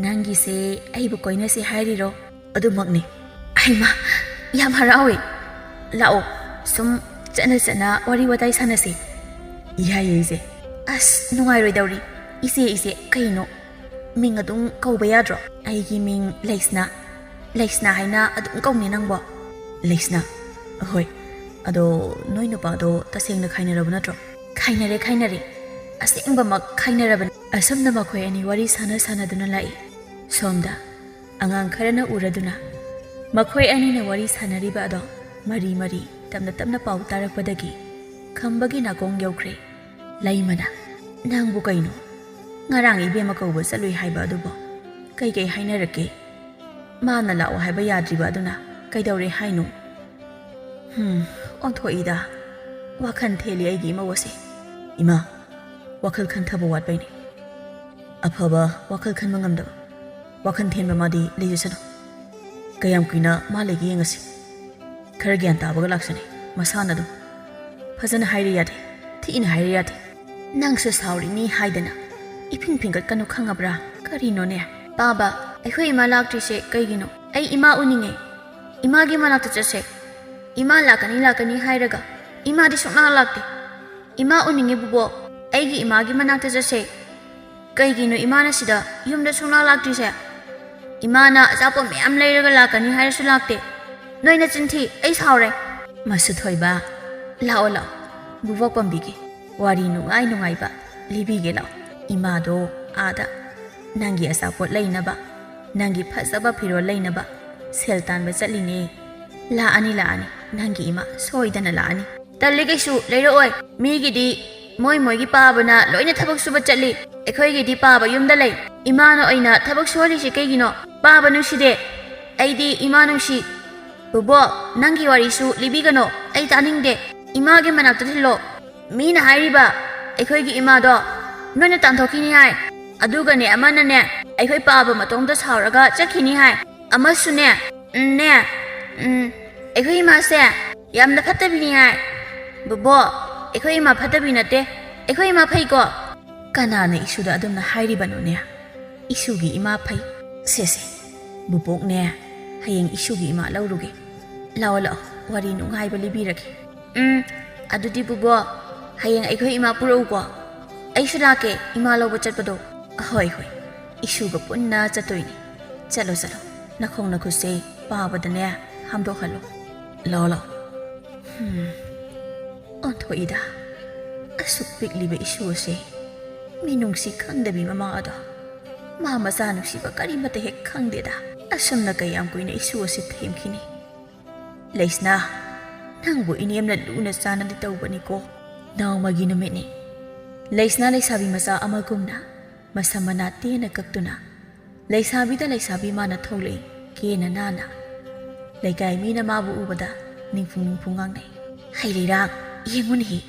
ꯅꯪꯒꯤꯁꯦ ꯑꯩꯕꯨ ꯀꯣꯏꯅꯁꯦ ꯍꯥꯏꯔꯤꯔꯣ?" "ꯑꯗꯨꯃꯛꯅꯤ꯫" "ꯍꯩꯃꯥ, ꯌꯥꯝ ꯍꯔꯥꯎꯏ꯫ ꯂꯥꯛꯑꯣ, ꯁꯨꯝ ꯆꯠꯅ ꯆꯠꯅ ꯋꯥꯔꯤ ꯋꯥꯇꯥꯏ ꯁꯥꯟꯅꯁꯦ꯫" "ꯌꯥꯏꯌꯦ ꯏꯆꯦ꯫" "ꯑꯁ, ꯅꯨꯡꯉꯥꯏꯔꯣꯏꯗꯧꯔꯤ꯫ ꯏꯆꯦ, ꯏꯆꯦ, ꯀꯩꯅꯣ? ꯃꯤꯡ ꯑꯗꯨꯝ ꯀꯧꯕ ꯌꯥꯗ꯭ꯔꯣ? ꯑꯩꯒꯤ ꯃꯤꯡ ꯂꯩꯁꯅꯥ꯫ ꯂꯩꯁꯅꯥ ꯍꯥꯏꯅ ꯑꯗꯨꯝ ꯀꯧꯅꯦ ꯅꯪꯕꯣ꯫" "ꯂꯩꯁꯅꯥ? ꯍꯣꯏ꯫ ꯑꯗꯣ ꯅꯣꯏ ꯅꯨꯄꯥꯗꯣ ꯇꯁꯦꯡꯅ ꯈꯥꯏꯅꯔꯕ ꯅꯠꯇ꯭ꯔꯣ?" "ꯈꯥꯏꯅꯔꯦ, ꯈꯥꯏꯅꯔꯦ꯫ ꯑꯁꯦꯡꯕꯃꯛ ꯈꯥꯏꯅꯔꯕꯅꯤ꯫" ꯑꯁꯨꯝꯅ ꯃꯈꯣꯏ ꯑꯅꯤ ꯋꯥꯔꯤ ꯁꯥꯟꯅ ꯁꯥꯟꯅꯗꯨꯅ ꯂꯥꯛꯏ꯫ ꯁꯣꯝꯗ ꯑꯉꯥꯡ ꯈꯔꯅ ꯎꯔꯗꯨꯅ ꯃꯈꯣꯏ ꯑꯅꯤꯅ ꯋꯥꯔꯤ ꯁꯥꯟꯅꯔꯤꯕ ꯑꯗꯣ ꯃꯔꯤ ꯃꯔꯤ ꯇꯞꯅ ꯇꯞꯅ ꯄꯥꯎ ꯇꯥꯔꯛꯄꯗꯒꯤ ꯈꯝꯕꯒꯤ ꯅꯥꯀꯣꯡ ꯌꯧꯈ꯭ꯔꯦ꯫ ꯂꯩꯃꯅ, "ꯅꯪꯕꯨ ꯀꯩꯅꯣ? ꯉꯔꯥꯡ ꯏꯕꯦꯝꯃ ꯀꯧꯕ ꯆꯠꯂꯨꯏ ꯍꯥꯏꯕ ꯑꯗꯨꯕꯨ ꯀꯩꯀꯩ ꯍꯥꯏꯅꯔꯛꯀꯦ? ꯃꯥꯅ ꯂꯥꯛꯑꯣ ꯍꯥꯏꯕ ꯌꯥꯗ꯭ꯔꯤꯕ ꯑꯗꯨꯅ ꯀꯩꯗꯧꯔꯦ ꯍꯥꯏꯅꯣ?" "ꯍꯨꯝ, ꯑꯣꯟꯊꯣꯛꯏꯗ꯫ ꯋꯥꯈꯜ ꯊꯦꯜꯂꯤ ꯑꯩꯒꯤ ꯏꯃꯧ ꯑꯁꯦ꯫" "ꯏꯃꯥ, ꯋꯥꯈꯜ ꯈꯟꯊꯕ ꯋꯥꯠꯄꯩꯅꯦ꯫ ꯑꯐꯕ ꯋꯥꯈꯜ ꯈꯟꯕ ꯉꯝꯗꯕ, ꯋꯥꯈꯜ ꯊꯦꯟꯕ ꯃꯥꯗꯤ ꯂꯩꯖꯁꯅꯨ꯫ ꯀꯌꯥꯝ ꯀꯨꯏꯅ ꯃꯥ ꯂꯩꯒꯦ ꯌꯦꯡꯉꯁꯤ꯫ ꯈꯔ ꯒ꯭ꯌꯥꯟ ꯇꯥꯕꯒ ꯂꯥꯛꯆꯅꯤ, ꯃꯁꯥꯅ ꯑꯗꯨꯝ꯫ ꯐꯖꯅ ꯍꯥꯏꯔꯦ ꯌꯥꯗꯦ, ꯊꯤꯅ ꯍꯥꯏꯔꯦ ꯌꯥꯗꯦ꯫ ꯅꯪꯁꯨ ꯁꯥꯎꯔꯤꯅꯤ ꯍꯥꯏꯗꯅ ꯏꯐꯤꯡ ꯐꯤꯡꯒꯠꯀꯅꯨ, ꯈꯪꯉꯕ꯭ꯔꯥ? ꯀꯔꯤꯅꯣꯅꯦ?" "ꯄꯥꯕ, ꯑꯩꯈꯣꯏ ꯏꯃꯥ ꯂꯥꯛꯇ꯭ꯔꯤꯁꯦ ꯀꯩꯒꯤꯅꯣ? ꯑꯩ ꯏꯃꯥ ꯎꯅꯤꯡꯉꯦ꯫ ꯏꯃꯥꯒꯤ ꯃꯅꯥꯛꯇ ꯆꯠꯁꯦ꯫ ꯏꯃꯥ ꯂꯥꯛꯀꯅꯤ, ꯂꯥꯛꯀꯅꯤ ꯍꯥꯏꯔꯒ ꯏꯃꯥꯗꯤ ꯁꯨꯡꯂꯥꯛ ꯂꯥꯛꯇꯦ꯫ ꯏꯃꯥ ꯎꯅꯤꯡꯉꯦ ꯕꯨꯕꯣꯛ꯫ ꯑꯩꯒꯤ ꯏꯃꯥꯒꯤ ꯃꯅꯥꯛꯇ ꯆꯠꯁꯦ꯫ ꯀꯩꯒꯤꯅꯣ ꯏꯃꯥꯅ ꯁꯤꯗ ꯌꯨꯝꯗ ꯁꯨꯡꯂꯥꯛ ꯂꯥꯛꯇ꯭ꯔꯤꯁꯦ? ꯏꯃꯥꯅ ꯑꯆꯥꯄꯣꯠ ꯃꯌꯥꯝ ꯂꯩꯔꯒ ꯂꯥꯛꯀꯅꯤ ꯍꯥꯏꯔꯁꯨ ꯂꯥꯛꯇꯦ꯫ ꯅꯣꯏ ꯅꯆꯤꯟ ꯊꯤ, ꯑꯩ ꯁꯥꯎꯔꯦ꯫" "ꯃꯁꯨ ꯊꯣꯏꯕ, ꯂꯥꯛꯑꯣ, ꯂꯥꯛꯑꯣ, ꯕꯨꯕꯣꯛ ꯄꯝꯕꯤꯒꯦ꯫ ꯋꯥꯔꯤ ꯅꯨꯡꯉꯥꯏ ꯅꯨꯡꯉꯥꯏꯕ ꯂꯤꯕꯤꯒꯦ, ꯂꯥꯛꯑꯣ꯫" ꯏꯃꯥꯗꯣ ꯑꯥꯗ ꯅꯪꯒꯤ ꯑꯆꯥꯄꯣꯠ ꯂꯩꯅꯕ, ꯅꯪꯒꯤ ꯐꯖꯕ ꯐꯤꯔꯣꯜ ꯂꯩꯅꯕ ꯁꯦꯜ ꯇꯥꯟꯕ ꯆꯠꯂꯤꯅꯦ꯫ ꯂꯥꯛꯑꯅꯤ, ꯂꯥꯛꯑꯅꯤ, ꯅꯪꯒꯤ ꯏꯃꯥ ꯁꯣꯏꯗꯅ ꯂꯥꯛꯑꯅꯤ꯫ ꯇꯜꯂꯤ, ꯀꯩꯁꯨ ꯂꯩꯔꯛꯑꯣꯏ꯫ ꯃꯤꯒꯤꯗꯤ ꯃꯣꯏ ꯃꯣꯏꯒꯤ ꯄꯥꯕꯅ ꯂꯣꯏꯅ ꯊꯕꯛ ꯁꯨꯕ ꯆꯠꯂꯤ, ꯑꯩꯈꯣꯏꯒꯤꯗꯤ ꯄꯥꯕ ꯌꯨꯝꯗ ꯂꯩ꯫ ꯏꯃꯥꯅ ꯑꯣꯏꯅ ꯊꯕꯛ ꯁꯨꯍꯜꯂꯤꯁꯤ ꯀꯩꯒꯤꯅꯣ? ꯄꯥꯕ ꯅꯨꯡꯁꯤꯗꯦ꯫ ꯑꯩꯗꯤ ꯏꯃꯥ ꯅꯨꯡꯁꯤ꯫ ꯕꯣꯕꯣꯛ, ꯅꯪꯒꯤ ꯋꯥꯔꯤꯁꯨ ꯂꯤꯕꯤꯒꯅꯣ, ꯑꯩ ꯇꯥꯅꯤꯡꯗꯦ꯫ ꯏꯃꯥꯒꯤ ꯃꯅꯥꯛꯇ ꯊꯤꯜꯂꯣ꯫ ꯃꯤꯅ ꯍꯥꯏꯔꯤꯕ ꯑꯩꯈꯣꯏꯒꯤ ꯏꯃꯥꯗꯣ ꯅꯣꯏꯅ ꯇꯥꯟꯊꯣꯛꯈꯤꯅꯤ ꯍꯥꯏ꯫ ꯑꯗꯨꯒꯅꯦ, ꯑꯃꯅꯅꯦ, ꯑꯩꯈꯣꯏ ꯄꯥꯕ ꯃꯇꯣꯝꯇ ꯁꯥꯎꯔꯒ ꯆꯠꯈꯤꯅꯤ ꯍꯥꯏ꯫ ꯑꯃꯁꯨꯅꯦ, ꯎꯝꯅꯦ, ꯎꯝ, ꯑꯩꯈꯣꯏ ꯏꯃꯥꯁꯦ ꯌꯥꯝꯅ ꯐꯠꯇꯕꯤꯅꯤ ꯍꯥꯏ꯫ ꯕꯣꯕꯣꯛ, ꯑꯩꯈꯣꯏ ꯏꯃꯥ ꯐꯠꯇꯕꯤ ꯅꯠꯇꯦ, ꯑꯩꯈꯣꯏ ꯏꯃꯥ ꯐꯩꯀꯣ꯫ ꯀꯅꯥꯅ ꯏꯁꯨꯗ ꯑꯗꯨꯝꯅ ꯍꯥꯏꯔꯤꯕꯅꯣꯅꯦ? ꯏꯁꯨꯒꯤ ꯏꯃꯥ ꯐꯩ꯫ ꯁꯦ, ꯁꯦ, ꯕꯣꯕꯣꯛꯅꯦ, ꯍꯌꯦꯡ ꯏꯁꯨꯒꯤ ꯏꯃꯥ ꯂꯧꯔꯨꯒꯦ꯫ ꯂꯥꯛꯑꯣ, ꯂꯥꯛꯑꯣ, ꯋꯥꯔꯤ ꯅꯨꯡꯉꯥꯏꯕ ꯂꯤꯕꯤꯔꯒꯦ꯫ ꯎꯝ, ꯑꯗꯨꯗꯤ ꯕꯣꯕꯣꯛ, ꯍꯌꯦꯡ ꯑꯩꯈꯣꯏ ꯏꯃꯥ ꯄꯨꯔꯛꯎꯀꯣ꯫ ꯑꯩꯁꯨ ꯂꯥꯛꯀꯦ, ꯏꯃꯥ ꯂꯧꯕ ꯆꯠꯄꯗꯣ꯫ ꯍꯣꯏ, ꯍꯣꯏ, ꯏꯁꯨꯒ ꯄꯨꯟꯅ ꯆꯠꯇꯣꯏꯅꯤ꯫ ꯆꯠꯂꯣ, ꯆꯠꯂꯣ, ꯅꯈꯣꯡ ꯅꯈꯨꯠꯁꯦ ꯄꯥꯕꯗꯅꯦ ꯍꯥꯝꯗꯣꯛꯍꯜꯂꯣ꯫ ꯂꯥꯛꯑꯣ, ꯂꯥꯛꯑꯣ꯫ ꯍꯝ, ꯑꯣꯟꯊꯣꯛꯏꯗ, ꯑꯁꯨꯛ ꯄꯤꯛꯂꯤꯕ ꯏꯁꯨ ꯑꯁꯦ ꯃꯤꯅꯨꯡꯁꯤ ꯈꯪꯗꯕꯤ ꯃꯃꯥ ꯑꯗꯣ꯫ ꯃꯥ ꯃꯆꯥ ꯅꯨꯡꯁꯤꯕ ꯀꯔꯤꯃꯠꯇ ꯍꯦꯛ ꯈꯪꯗꯦꯗ꯫ ꯑꯁꯨꯝꯅ ꯀꯌꯥꯝ ꯀꯨꯏꯅ ꯏꯁꯨ ꯑꯁꯤ ꯊꯦꯝꯈꯤꯅꯤ? ꯂꯩꯁꯅꯥ, ꯅꯪꯕꯨ ꯏꯅꯦꯝꯅ ꯂꯨꯅ ꯆꯥꯟꯅꯗꯤ ꯇꯧꯕꯅꯤꯀꯣ꯫ ꯅꯣꯡꯃꯒꯤ ꯅꯨꯃꯤꯠꯅꯤ꯫ ꯂꯩꯁꯅꯥ ꯂꯩꯁꯥꯕꯤ ꯃꯆꯥ ꯑꯃꯒꯨꯝꯅ ꯃꯁꯝ ꯃꯅꯥ ꯇꯦꯟꯅ ꯀꯛꯇꯨꯅ ꯂꯩꯁꯥꯕꯤꯗ ꯂꯩꯁꯥꯕꯤ ꯃꯥꯅ ꯊꯣꯛꯂꯛꯏ, ꯀꯦꯅ ꯅꯥꯟꯅ꯫ ꯂꯩꯀꯥꯏ ꯃꯤꯅ ꯃꯥꯕꯨ ꯎꯕꯗ ꯅꯤꯡꯐꯨ ꯅꯤꯡꯐꯨ ꯉꯥꯡꯅꯩ꯫ "ꯍꯩ ꯂꯩꯔꯥꯛ, ꯌꯦꯡꯉꯨꯅꯦꯍꯦ,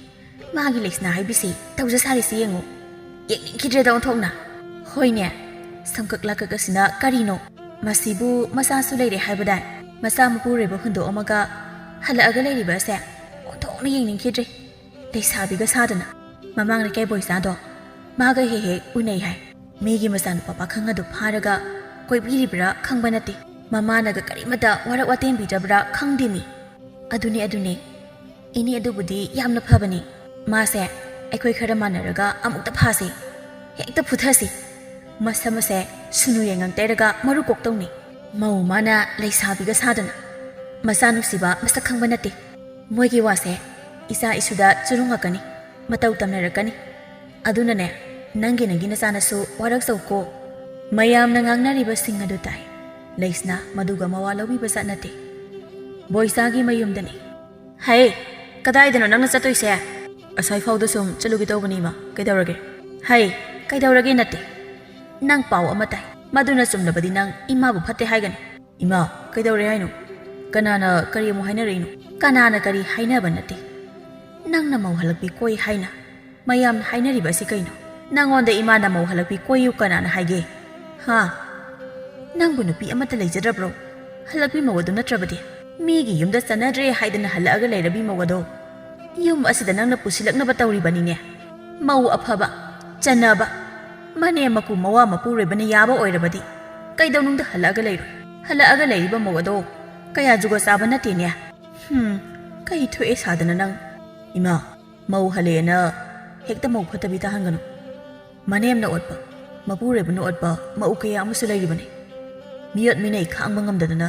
ꯃꯥꯒꯤ ꯂꯩꯁꯅꯥ ꯍꯥꯏꯕꯤꯁꯤ ꯇꯧꯖ ꯁꯥꯔꯤꯁꯤ ꯌꯦꯡꯉꯨ꯫ ꯌꯦꯡꯅꯤꯡꯈꯤꯗ꯭ꯔꯦꯗ ꯑꯣꯟꯊꯣꯛꯅ꯫ ꯍꯣꯏꯅꯦ, ꯁꯝꯀꯛ ꯂꯥꯀꯛ ꯑꯁꯤꯅ ꯀꯔꯤꯅꯣ? ꯃꯁꯤꯕꯨ ꯃꯆꯥꯁꯨ ꯂꯩꯔꯦ ꯍꯥꯏꯕꯗꯥꯏ? ꯃꯆꯥ ꯃꯄꯨꯔꯣꯏꯕ ꯍꯨꯟꯗꯣꯛꯑꯝꯃꯒ ꯍꯜꯂꯛꯑꯒ ꯂꯩꯔꯤꯕ ꯑꯁꯦ ꯑꯣꯟꯊꯣꯛꯅ ꯌꯦꯡꯅꯤꯡꯈꯤꯗ꯭ꯔꯦ꯫ ꯂꯩꯁꯥꯕꯤꯒ ꯁꯥꯗꯅ꯫ ꯃꯃꯥꯡ ꯂꯩꯀꯥꯏ ꯕꯣꯏꯆꯥꯗꯣ ꯃꯥꯒ ꯍꯦꯛ ꯍꯦꯛ ꯎꯅꯩ ꯍꯥꯏ꯫ ꯃꯤꯒꯤ ꯃꯆꯥꯅꯨꯄꯥ ꯄꯥꯈꯪ ꯑꯗꯨ ꯐꯥꯔꯒ ꯀꯣꯏꯕꯤꯔꯤꯕ꯭ꯔꯥ ꯈꯪꯕ ꯅꯠꯇꯦ꯫ ꯃꯃꯥꯅꯒ ꯀꯔꯤꯃꯠꯇ ꯋꯥꯔꯛ ꯋꯥꯇꯦꯝꯕꯤꯗ꯭ꯔꯕ꯭ꯔꯥ ꯈꯪꯗꯦ ꯃꯤ꯫ ꯑꯗꯨꯅꯦ, ꯑꯗꯨꯅꯦ꯫ ꯏꯅꯦ ꯑꯗꯨꯕꯨꯗꯤ ꯌꯥꯝꯅ ꯐꯕꯅꯤ꯫ ꯃꯥꯁꯦ ꯑꯩꯈꯣꯏ ꯈꯔ ꯃꯥꯟꯅꯔꯒ ꯑꯃꯨꯛꯇ ꯐꯥꯁꯤ꯫ ꯍꯦꯛꯇ ꯐꯨꯊꯁꯤ꯫ ꯃꯁꯝ ꯑꯁꯦ ꯁꯨꯅꯨ ꯌꯥꯏꯉꯪ ꯇꯩꯔꯒ ꯃꯔꯨ ꯀꯣꯛꯇꯧꯅꯤ꯫ ꯃꯧ ꯃꯥꯅ ꯂꯩꯁꯥꯕꯤꯒ ꯁꯥꯗꯅ꯫ ꯃꯆꯥ ꯅꯨꯡꯁꯤꯕ ꯃꯁꯛ ꯈꯪꯕ ꯅꯠꯇꯦ꯫ ꯃꯣꯏꯒꯤ ꯋꯥꯁꯦ ꯏꯆꯥ ꯏꯁꯨꯗ ꯆꯨꯔꯨꯡꯉꯛꯀꯅꯤ, ꯃꯇꯧ ꯇꯝꯅꯔꯛꯀꯅꯤ꯫ ꯑꯗꯨꯅꯅꯦ, ꯅꯪꯒꯤ ꯅꯪꯒꯤ ꯅꯆꯥꯅꯁꯨ ꯋꯥꯔꯛꯆꯧꯀꯣ꯫ ꯃꯌꯥꯝꯅ ꯉꯥꯡꯅꯔꯤꯕꯁꯤꯡ ꯑꯗꯨ ꯇꯥꯏ꯫ ꯂꯩꯁꯅꯥ ꯃꯗꯨꯒ ꯃꯋꯥ ꯂꯧꯕꯤꯕ ꯖꯥꯠ ꯅꯠꯇꯦ꯫ ꯕꯣꯏꯆꯥꯒꯤ ꯃꯌꯨꯝꯗꯅꯤ꯫ "ꯍꯩ, ꯀꯗꯥꯏꯗꯅꯣ ꯅꯪꯅ ꯆꯠꯇꯣꯏꯁꯦ?" "ꯑꯁꯥꯏ ꯐꯥꯎꯗ ꯁꯨꯝ ꯆꯠꯂꯨꯒꯦ ꯇꯧꯕꯅꯤ, ꯏꯃꯥ꯫ ꯀꯩꯗꯧꯔꯒꯦ?" "ꯍꯩ, ꯀꯩꯗꯧꯔꯒꯦ ꯅꯠꯇꯦ꯫ ꯅꯪ ꯄꯥꯎ ꯑꯃ ꯇꯥꯏ꯫ ꯃꯗꯨꯅ ꯆꯨꯝꯂꯕꯗꯤ ꯅꯪ ꯏꯃꯥꯕꯨ ꯐꯠꯇꯦ ꯍꯥꯏꯒꯅꯤ꯫" "ꯏꯃꯥ, ꯀꯩꯗꯧꯔꯦ ꯍꯥꯏꯅꯣ? ꯀꯅꯥꯅ ꯀꯔꯤ ꯑꯃꯨꯛ ꯍꯥꯏꯅꯔꯛꯏꯅꯣ?" "ꯀꯅꯥꯅ ꯀꯔꯤ ꯍꯥꯏꯅꯕ ꯅꯠꯇꯦ꯫ ꯅꯪꯅ ꯃꯧ ꯍꯜꯂꯛꯄꯤ ꯀꯣꯏ ꯍꯥꯏꯅ ꯃꯌꯥꯝꯅ ꯍꯥꯏꯅꯔꯤꯕ ꯑꯁꯤ ꯀꯩꯅꯣ? ꯅꯪꯉꯣꯟꯗ ꯏꯃꯥꯅ ꯃꯧ ꯍꯜꯂꯛꯄꯤ ꯀꯣꯏꯌꯨ ꯀꯅꯥꯅ ꯍꯥꯏꯒꯦ? ꯍꯥ? ꯅꯪꯕꯨ ꯅꯨꯄꯤ ꯑꯃꯠꯇ ꯂꯩꯖꯗ꯭ꯔꯕ꯭ꯔꯣ? ꯍꯜꯂꯛꯄꯤ ꯃꯧ ꯑꯗꯨ ꯅꯠꯇ꯭ꯔꯕꯗꯤ? ꯃꯤꯒꯤ ꯌꯨꯝꯗ ꯆꯠꯅꯗ꯭ꯔꯦ ꯍꯥꯏꯗꯅ ꯍꯜꯂꯛꯑꯒ ꯂꯩꯔꯕꯤ ꯃꯧ ꯑꯗꯣ ꯌꯨꯝ ꯑꯁꯤꯗ ꯅꯪꯅ ꯄꯨꯁꯤꯜꯂꯛꯅꯕ ꯇꯧꯔꯤꯕꯅꯤꯅꯦ꯫ ꯃꯧ ꯑꯐꯕ, ꯆꯟꯅꯕ, ꯃꯅꯦꯝ ꯃꯀꯨ ꯃꯋꯥ ꯃꯄꯨꯔꯣꯏꯕꯅ ꯌꯥꯕ ꯑꯣꯏꯔꯕꯗꯤ ꯀꯩꯗꯧꯅꯨꯡꯗ ꯍꯜꯂꯛꯑꯒ ꯂꯩꯔꯣꯏ? ꯍꯜꯂꯛꯑꯒ ꯂꯩꯔꯤꯕ ꯃꯧ ꯑꯗꯣ ꯀꯌꯥ ꯖꯨꯒꯣꯠ ꯆꯥꯕ ꯅꯠꯇꯦꯅꯦ꯫" "ꯍꯨꯝ, ꯀꯩ ꯊꯣꯛꯑꯦ ꯁꯥꯗꯅ ꯅꯪ?" "ꯏꯃꯥ, ꯃꯧ ꯍꯜꯂꯛꯑꯦꯅ ꯍꯦꯛꯇ ꯃꯧ ꯐꯠꯇꯕꯤ ꯇꯥꯍꯟꯒꯅꯨ꯫ ꯃꯅꯦꯝꯅ ꯑꯣꯠꯄ, ꯃꯄꯨꯔꯣꯏꯕꯅ ꯑꯣꯠꯄ ꯃꯧ ꯀꯌꯥ ꯑꯃꯁꯨ ꯂꯩꯔꯤꯕꯅꯤ꯫ ꯃꯤꯑꯣꯠ ꯃꯤꯅꯩ ꯈꯥꯡꯕ ꯉꯝꯗꯗꯅ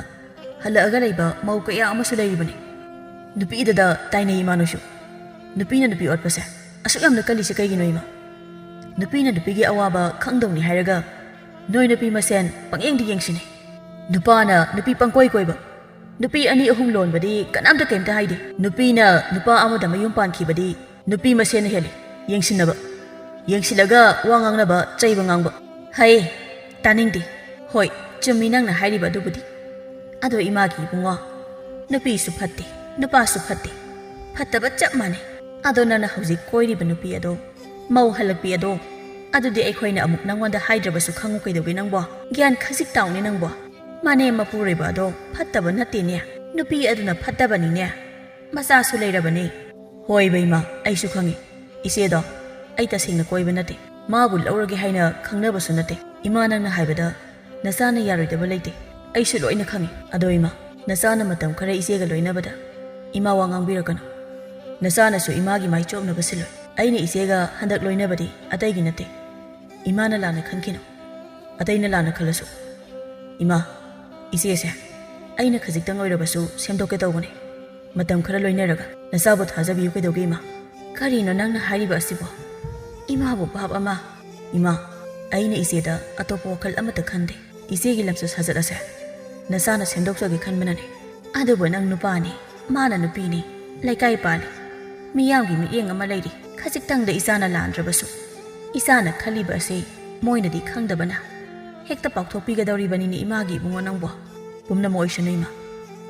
ꯍꯜꯂꯛꯑꯒ ꯂꯩꯕ ꯃꯧ ꯀꯌꯥ ꯑꯃꯁꯨ ꯂꯩꯔꯤꯕꯅꯤ꯫ ꯅꯨꯄꯤꯗꯗ ꯇꯥꯏꯅꯩ ꯏꯃꯥ ꯅꯣꯏꯁꯨ꯫ ꯅꯨꯄꯤꯅ ꯅꯨꯄꯤ ꯑꯣꯠꯄꯁꯦ ꯑꯁꯨꯛ ꯌꯥꯝꯅ ꯀꯜꯂꯤꯁꯦ ꯀꯩꯒꯤꯅꯣ ꯏꯃꯥ? ꯅꯨꯄꯤꯅ ꯅꯨꯄꯤꯒꯤ ꯑꯋꯥꯕ ꯈꯪꯗꯧꯅꯤ ꯍꯥꯏꯔꯒ ꯅꯣꯏ ꯅꯨꯄꯤ ꯃꯁꯦꯟ ꯄꯪꯌꯦꯡꯗ ꯌꯦꯡꯁꯤꯟꯅꯩ꯫ ꯅꯨꯄꯥꯅ ꯅꯨꯄꯤ ꯄꯪꯀꯣꯏ ꯀꯣꯏꯕ, ꯅꯨꯄꯤ ꯑꯅꯤ ꯑꯍꯨꯝ ꯂꯣꯟꯕꯗꯤ ꯀꯅꯥꯝꯇ ꯀꯩꯝꯇ ꯍꯥꯏꯗꯦ꯫ ꯅꯨꯄꯤꯅ ꯅꯨꯄꯥ ꯑꯃꯗ ꯃꯌꯨꯝ ꯄꯥꯟꯈꯤꯕꯗꯤ ꯅꯨꯄꯤ ꯃꯁꯦꯟꯅ ꯍꯦꯜꯂꯤ ꯌꯦꯡꯁꯤꯟꯅꯕ, ꯌꯦꯡꯁꯤꯜꯂꯒ ꯋꯥ ꯉꯥꯡꯅꯕ, ꯆꯩꯕ ꯉꯥꯡꯕ꯫ ꯍꯩ, ꯇꯥꯅꯤꯡꯗꯦ꯫ ꯍꯣꯏ, ꯆꯨꯝꯃꯤ ꯅꯪꯅ ꯍꯥꯏꯔꯤꯕ ꯑꯗꯨꯕꯨꯗꯤ꯫ ꯑꯗꯣ ꯏꯃꯥꯒꯤ ꯏꯕꯨꯡꯉꯣ, ꯅꯨꯄꯤꯁꯨ ꯐꯠꯇꯦ, ꯅꯨꯄꯥꯁꯨ ꯐꯠꯇꯦ, ꯐꯠꯇꯕ ꯆꯞ ꯃꯥꯟꯅꯩ꯫ ꯑꯗꯣ ꯅꯪꯅ ꯍꯧꯖꯤꯛ ꯀꯣꯏꯔꯤꯕ ꯅꯨꯄꯤ ꯑꯗꯣ, ꯃꯧ ꯍꯜꯂꯛꯄꯤ ꯑꯗꯣ, ꯑꯗꯨꯗꯤ ꯑꯩꯈꯣꯏꯅ ꯑꯃꯨꯛ ꯅꯪꯉꯣꯟꯗ ꯍꯥꯏꯗ꯭ꯔꯕꯁꯨ ꯈꯪꯉꯨ ꯀꯩꯗꯧꯒꯦ ꯅꯪꯕꯣ? ꯒ꯭ꯌꯥꯟ ꯈꯖꯤꯛ ꯇꯥꯎꯅꯦ ꯅꯪꯕꯣ꯫ ꯃꯅꯦꯝ ꯃꯄꯨꯔꯣꯏꯕ ꯑꯗꯣ ꯐꯠꯇꯕ ꯅꯠꯇꯦꯅꯦ, ꯅꯨꯄꯤ ꯑꯗꯨꯅ ꯐꯠꯇꯕꯅꯤꯅꯦ꯫ ꯃꯆꯥꯁꯨ ꯂꯩꯔꯕꯅꯤ꯫ ꯍꯣꯏ ꯕꯦꯝꯃ, ꯑꯩꯁꯨ ꯈꯪꯉꯤ꯫ ꯏꯆꯦꯗꯣ ꯑꯩ ꯇꯁꯦꯡꯅ ꯀꯣꯏꯕ ꯅꯠꯇꯦ, ꯃꯥꯕꯨ ꯂꯧꯔꯒꯦ ꯍꯥꯏꯅ ꯈꯪꯅꯕꯁꯨ ꯅꯠꯇꯦ꯫ ꯏꯃꯥ, ꯅꯪꯅ ꯍꯥꯏꯕꯗ ꯅꯆꯥꯅ ꯌꯥꯔꯣꯏꯗꯕ ꯂꯩꯇꯦ, ꯑꯩꯁꯨ ꯂꯣꯏꯅ ꯈꯪꯉꯤ꯫ ꯑꯗꯣ ꯏꯃꯥ, ꯅꯆꯥꯅ ꯃꯇꯝ ꯈꯔ ꯏꯆꯦꯒ ꯂꯣꯏꯅꯕꯗ ꯏꯃꯥ ꯋꯥ ꯉꯥꯡꯕꯤꯔꯛꯀꯅꯨ꯫ ꯅꯆꯥꯅꯁꯨ ꯏꯃꯥꯒꯤ ꯃꯥꯏ ꯆꯣꯞꯅꯕ ꯁꯤꯜꯂꯣꯏ꯫ ꯑꯩꯅ ꯏꯆꯦꯒ ꯍꯟꯗꯛ ꯂꯣꯏꯅꯕꯗꯤ ꯑꯇꯩꯒꯤ ꯅꯠꯇꯦ꯫ ꯏꯃꯥꯅ ꯂꯥꯟꯅ ꯈꯟꯈꯤꯅꯨ, ꯑꯇꯩꯅ ꯂꯥꯟꯅ ꯈꯜꯂꯁꯨ꯫ ꯏꯃꯥ, ꯏꯆꯦꯁꯦ ꯑꯩꯅ ꯈꯖꯤꯛꯇꯪ ꯑꯣꯏꯔꯕꯁꯨ ꯁꯦꯝꯗꯣꯛꯀꯦ ꯇꯧꯕꯅꯦ꯫ ꯃꯇꯝ ꯈꯔ ꯂꯣꯏꯅꯔꯒ ꯅꯆꯥꯕꯨ ꯊꯥꯖꯕꯤꯌꯨ ꯀꯩꯗꯧꯒꯦ ꯏꯃꯥ? ꯀꯔꯤꯅꯣ ꯅꯪꯅ ꯍꯥꯏꯔꯤꯕ ꯑꯁꯤꯕꯣ? ꯏꯃꯥꯕꯨ ꯚꯥꯞ ꯑꯃ꯫ ꯏꯃꯥ, ꯑꯩꯅ ꯏꯆꯦꯗ ꯑꯇꯣꯞꯄ ꯋꯥꯈꯜ ꯑꯃꯠꯇ ꯈꯟꯗꯦ꯫ ꯏꯆꯦꯒꯤ ꯂꯝꯆꯠ ꯁꯥꯖꯠ ꯑꯁꯦ ꯅꯆꯥꯅ ꯁꯦꯝꯗꯣꯛꯆꯒꯦ ꯈꯟꯕꯅꯅꯦ꯫ ꯑꯗꯨꯕꯨ ꯅꯪ ꯅꯨꯄꯥꯅꯤ, ꯃꯥꯅ ꯅꯨꯄꯤꯅꯤ, ꯂꯩꯀꯥꯏ ꯄꯥꯜꯂꯤ, ꯃꯤꯌꯥꯝꯒꯤ ꯃꯤꯠꯌꯦꯡ ꯑꯃ ꯂꯩꯔꯤ꯫ ꯈꯖꯤꯛꯇꯪꯗ ꯏꯆꯥꯅ ꯂꯥꯟꯗ꯭ꯔꯕꯁꯨ, ꯏꯆꯥꯅ ꯈꯜꯂꯤꯕ ꯑꯁꯤ ꯃꯣꯏꯅꯗꯤ ꯈꯪꯗꯕꯅ ꯍꯦꯛꯇ ꯄꯥꯎꯊꯣꯛꯄꯤꯒꯗꯧꯔꯤꯕꯅꯤꯅꯦ ꯏꯃꯥꯒꯤ ꯏꯕꯨꯡꯉꯣ ꯅꯪꯕꯣ꯫ ꯄꯨꯝꯅꯃꯛ ꯑꯣꯏꯁꯅꯨ ꯏꯃꯥ꯫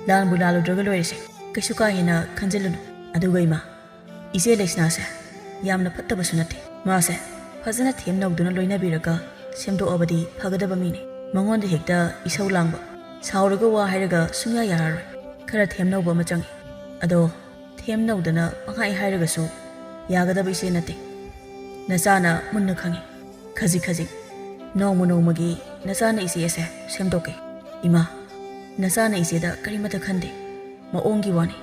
ꯂꯥꯟꯕꯨ ꯂꯥꯜꯂꯨꯗ꯭ꯔꯒ ꯂꯣꯏꯔꯦꯁꯦ꯫ ꯀꯩꯁꯨ ꯀꯥ ꯍꯦꯟꯅ ꯈꯟꯖꯤꯜꯂꯨꯅꯨ꯫ ꯑꯗꯨꯒ ꯏꯃꯥ, ꯏꯆꯦ ꯂꯩꯁꯅꯥꯁꯦ ꯌꯥꯝꯅ ꯐꯠꯇꯕꯁꯨ ꯅꯠꯇꯦ꯫ ꯃꯥꯁꯦ ꯐꯖꯅ ꯊꯦꯝ ꯅꯧꯗꯨꯅ ꯂꯣꯏꯅꯕꯤꯔꯒ ꯁꯦꯝꯗꯣꯛꯑꯕꯗꯤ ꯐꯒꯗꯕ ꯃꯤꯅꯤ꯫ ꯃꯉꯣꯟꯗ ꯍꯦꯛꯇ ꯏꯁꯧ ꯂꯥꯡꯕ, ꯁꯥꯎꯔꯒ ꯋꯥ ꯍꯥꯏꯔꯒ ꯁꯨꯡꯌꯥ ꯌꯥꯔꯔꯣꯏ꯫ ꯈꯔ ꯊꯦꯝ ꯅꯧꯕ ꯑꯃ ꯆꯪꯉꯤ꯫ ꯑꯗꯣ ꯊꯦꯝ ꯅꯧꯗꯅ ꯄꯪꯍꯥꯏ ꯍꯥꯏꯔꯒꯁꯨ ꯌꯥꯒꯗꯕ ꯏꯆꯦ ꯅꯠꯇꯦ꯫ ꯅꯆꯥꯅ ꯃꯨꯟꯅ ꯈꯪꯉꯤ꯫ ꯈꯖꯤꯛ ꯈꯖꯤꯛ, ꯅꯣꯡꯃ ꯅꯣꯡꯃꯒꯤ ꯅꯆꯥꯅ ꯏꯆꯦ ꯑꯁꯦ ꯁꯦꯝꯗꯣꯛꯀꯦ꯫ ꯏꯃꯥ, ꯅꯆꯥꯅ ꯏꯆꯦꯗ ꯀꯔꯤꯃꯠꯇ ꯈꯟꯗꯦ꯫ ꯃꯑꯣꯡꯒꯤ ꯋꯥꯅꯤ꯫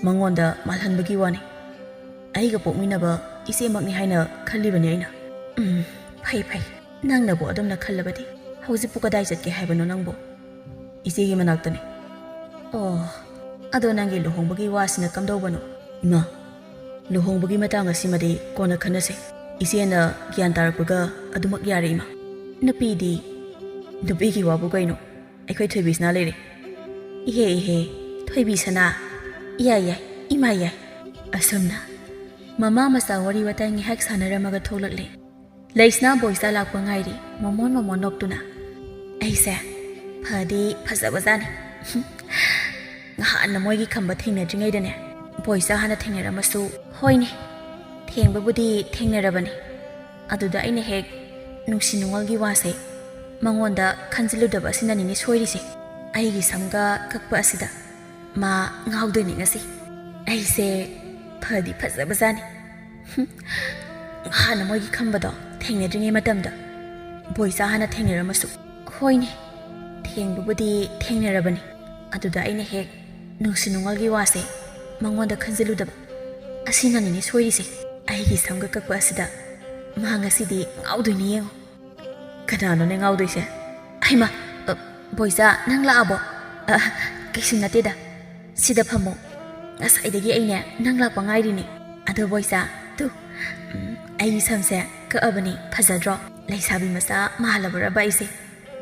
ꯃꯉꯣꯟꯗ ꯃꯥꯜꯍꯟꯕꯒꯤ ꯋꯥꯅꯤ꯫ ꯑꯩꯒ ꯄꯣꯛꯃꯤꯟꯅꯕ ꯏꯆꯦꯃꯛꯅꯤ ꯍꯥꯏꯅ ꯈꯜꯂꯤꯕꯅꯤ ꯑꯩꯅ꯫ ꯎꯝ, ꯐꯩ, ꯐꯩ꯫ ꯅꯪꯅꯕꯨ ꯑꯗꯨꯝꯅ ꯈꯜꯂꯕꯗꯤ ꯍꯧꯖꯤꯛꯄꯨ ꯀꯗꯥꯏ ꯆꯠꯀꯦ ꯍꯥꯏꯕꯅꯣ ꯅꯪꯕꯨ? ꯏꯆꯦꯒꯤ ꯃꯅꯥꯛꯇꯅꯤ꯫ ꯑꯣ, ꯑꯗꯣ ꯅꯪꯒꯤ ꯂꯨꯍꯣꯡꯕꯒꯤ ꯋꯥꯁꯤꯅ ꯀꯝꯗꯧꯕꯅꯣ? ꯏꯃꯥ, ꯂꯨꯍꯣꯡꯕꯒꯤ ꯃꯇꯥꯡ ꯑꯁꯤꯃꯗꯤ ꯀꯣꯟꯅ ꯈꯟꯅꯁꯦ꯫ ꯏꯆꯦꯅ ꯒ꯭ꯌꯥꯟ ꯇꯥꯔꯛꯄꯒ ꯑꯗꯨꯃꯛ ꯌꯥꯔꯦ, ꯏꯃꯥ꯫ ꯅꯨꯄꯤꯗꯤ? ꯅꯨꯄꯤꯒꯤ ꯋꯥꯕꯨ ꯀꯩꯅꯣ? ꯑꯩꯈꯣꯏ ꯊꯣꯏꯕꯤꯁꯅꯥ ꯂꯩꯔꯦ꯫ ꯏꯍꯦ, ꯏꯍꯦ, ꯊꯣꯏꯕꯤꯁꯅꯥ꯫ ꯏꯌꯥ ꯌꯥꯏ, ꯏꯃꯥ ꯌꯥꯏ꯫ ꯑꯁꯨꯝꯅ ꯃꯃꯥ ꯃꯆꯥ ꯋꯥꯔꯤ ꯋꯥꯇꯥꯏ ꯉꯥꯏꯍꯥꯛ ꯁꯥꯟꯅꯔꯝꯃꯒ ꯊꯣꯛꯂꯛꯂꯦ꯫ ꯂꯩꯁꯅꯥ ꯕꯣꯏꯆꯥ ꯂꯥꯛꯄ ꯉꯥꯏꯔꯤ, ꯃꯣꯃꯣꯟ ꯃꯣꯃꯣꯟ ꯅꯣꯛꯇꯨꯅ꯫ ꯑꯩꯁꯦ ꯐꯗꯤ ꯐꯖꯕꯖꯥꯠꯅꯤ꯫ ꯉꯍꯥꯟꯅ ꯃꯣꯏꯒꯤ ꯈꯝꯕ ꯊꯦꯡꯅꯗ꯭ꯔꯤꯉꯩꯗꯅꯦ, ꯕꯣꯏꯆꯥ ꯍꯥꯟꯅ ꯊꯦꯡꯅꯔꯝꯃꯁꯨ꯫ ꯍꯣꯏꯅꯦ, ꯊꯦꯡꯕꯕꯨꯗꯤ ꯊꯦꯡꯅꯔꯕꯅꯤ꯫ ꯑꯗꯨꯗ ꯑꯩꯅ ꯍꯦꯛ ꯅꯨꯡꯁꯤ ꯅꯨꯡꯉꯣꯜꯒꯤ ꯋꯥꯁꯦ ꯃꯉꯣꯟꯗ ꯈꯟꯖꯤꯜꯂꯨꯗꯕ ꯑꯁꯤꯅꯅꯤꯅꯦ ꯁꯣꯏꯔꯤꯁꯦ꯫ ꯑꯩꯒꯤ ꯁꯝꯒ ꯀꯛꯄ ꯑꯁꯤꯗ ꯃꯥ ꯉꯥꯎꯗꯣꯏꯅꯤ ꯉꯁꯤ꯫ ꯑꯩꯁꯦ ꯐꯗꯤ ꯐꯖꯕꯖꯥꯠꯅꯤ꯫ ꯍꯨꯝ, ꯍꯥꯟꯅ ꯃꯣꯏꯒꯤ ꯈꯝꯕꯗꯣ ꯊꯦꯡꯅꯗ꯭ꯔꯤꯉꯩ ꯃꯇꯝꯗ ꯕꯣꯏꯆꯥ ꯍꯥꯟꯅ ꯊꯦꯡꯅꯔꯝꯃꯁꯨ꯫ ꯍꯣꯏꯅꯦ, ꯊꯦꯡꯕꯕꯨꯗꯤ ꯊꯦꯡꯅꯔꯕꯅꯤ꯫ ꯑꯗꯨꯗ ꯑꯩꯅ ꯍꯦꯛ ꯅꯨꯡꯁꯤ ꯅꯨꯡꯉꯣꯜꯒꯤ ꯋꯥꯁꯦ ꯃꯉꯣꯟꯗ ꯈꯟꯖꯤꯜꯂꯨꯗꯕ ꯑꯁꯤꯅꯅꯤꯅꯦ ꯁꯣꯏꯔꯤꯁꯦ꯫ ꯑꯩꯒꯤ ꯁꯝꯒ ꯀꯛꯄ ꯑꯁꯤꯗ ꯃꯥ ꯉꯁꯤꯗꯤ ꯉꯥꯎꯗꯣꯏꯅꯤ ꯌꯦꯡꯉꯨ꯫ ꯀꯅꯥꯅꯣꯅꯦ ꯉꯥꯎꯗꯣꯏꯁꯦ? ꯍꯩꯃꯥ, ꯑ, ꯕꯣꯏꯆꯥ, ꯅꯪ ꯂꯥꯛꯑꯕꯣ? ꯑ, ꯀꯩꯁꯨ ꯅꯠꯇꯦꯗ꯫ ꯁꯤꯗ ꯐꯝꯃꯣ꯫ ꯉꯁꯥꯏꯗꯒꯤ ꯑꯩꯅꯦ ꯅꯪ ꯂꯥꯛꯄ ꯉꯥꯏꯔꯤꯅꯦ꯫ ꯑꯗꯣ ꯕꯣꯏꯆꯥ, ꯇꯨ, ꯎꯝ, ꯑꯩꯒꯤ ꯁꯝꯁꯦ ꯀꯛꯑꯕꯅꯤ, ꯐꯖꯗ꯭ꯔꯣ? ꯂꯩꯁꯥꯕꯤ ꯃꯆꯥ ꯃꯥꯜꯂꯕꯔꯕ ꯑꯩꯁꯦ?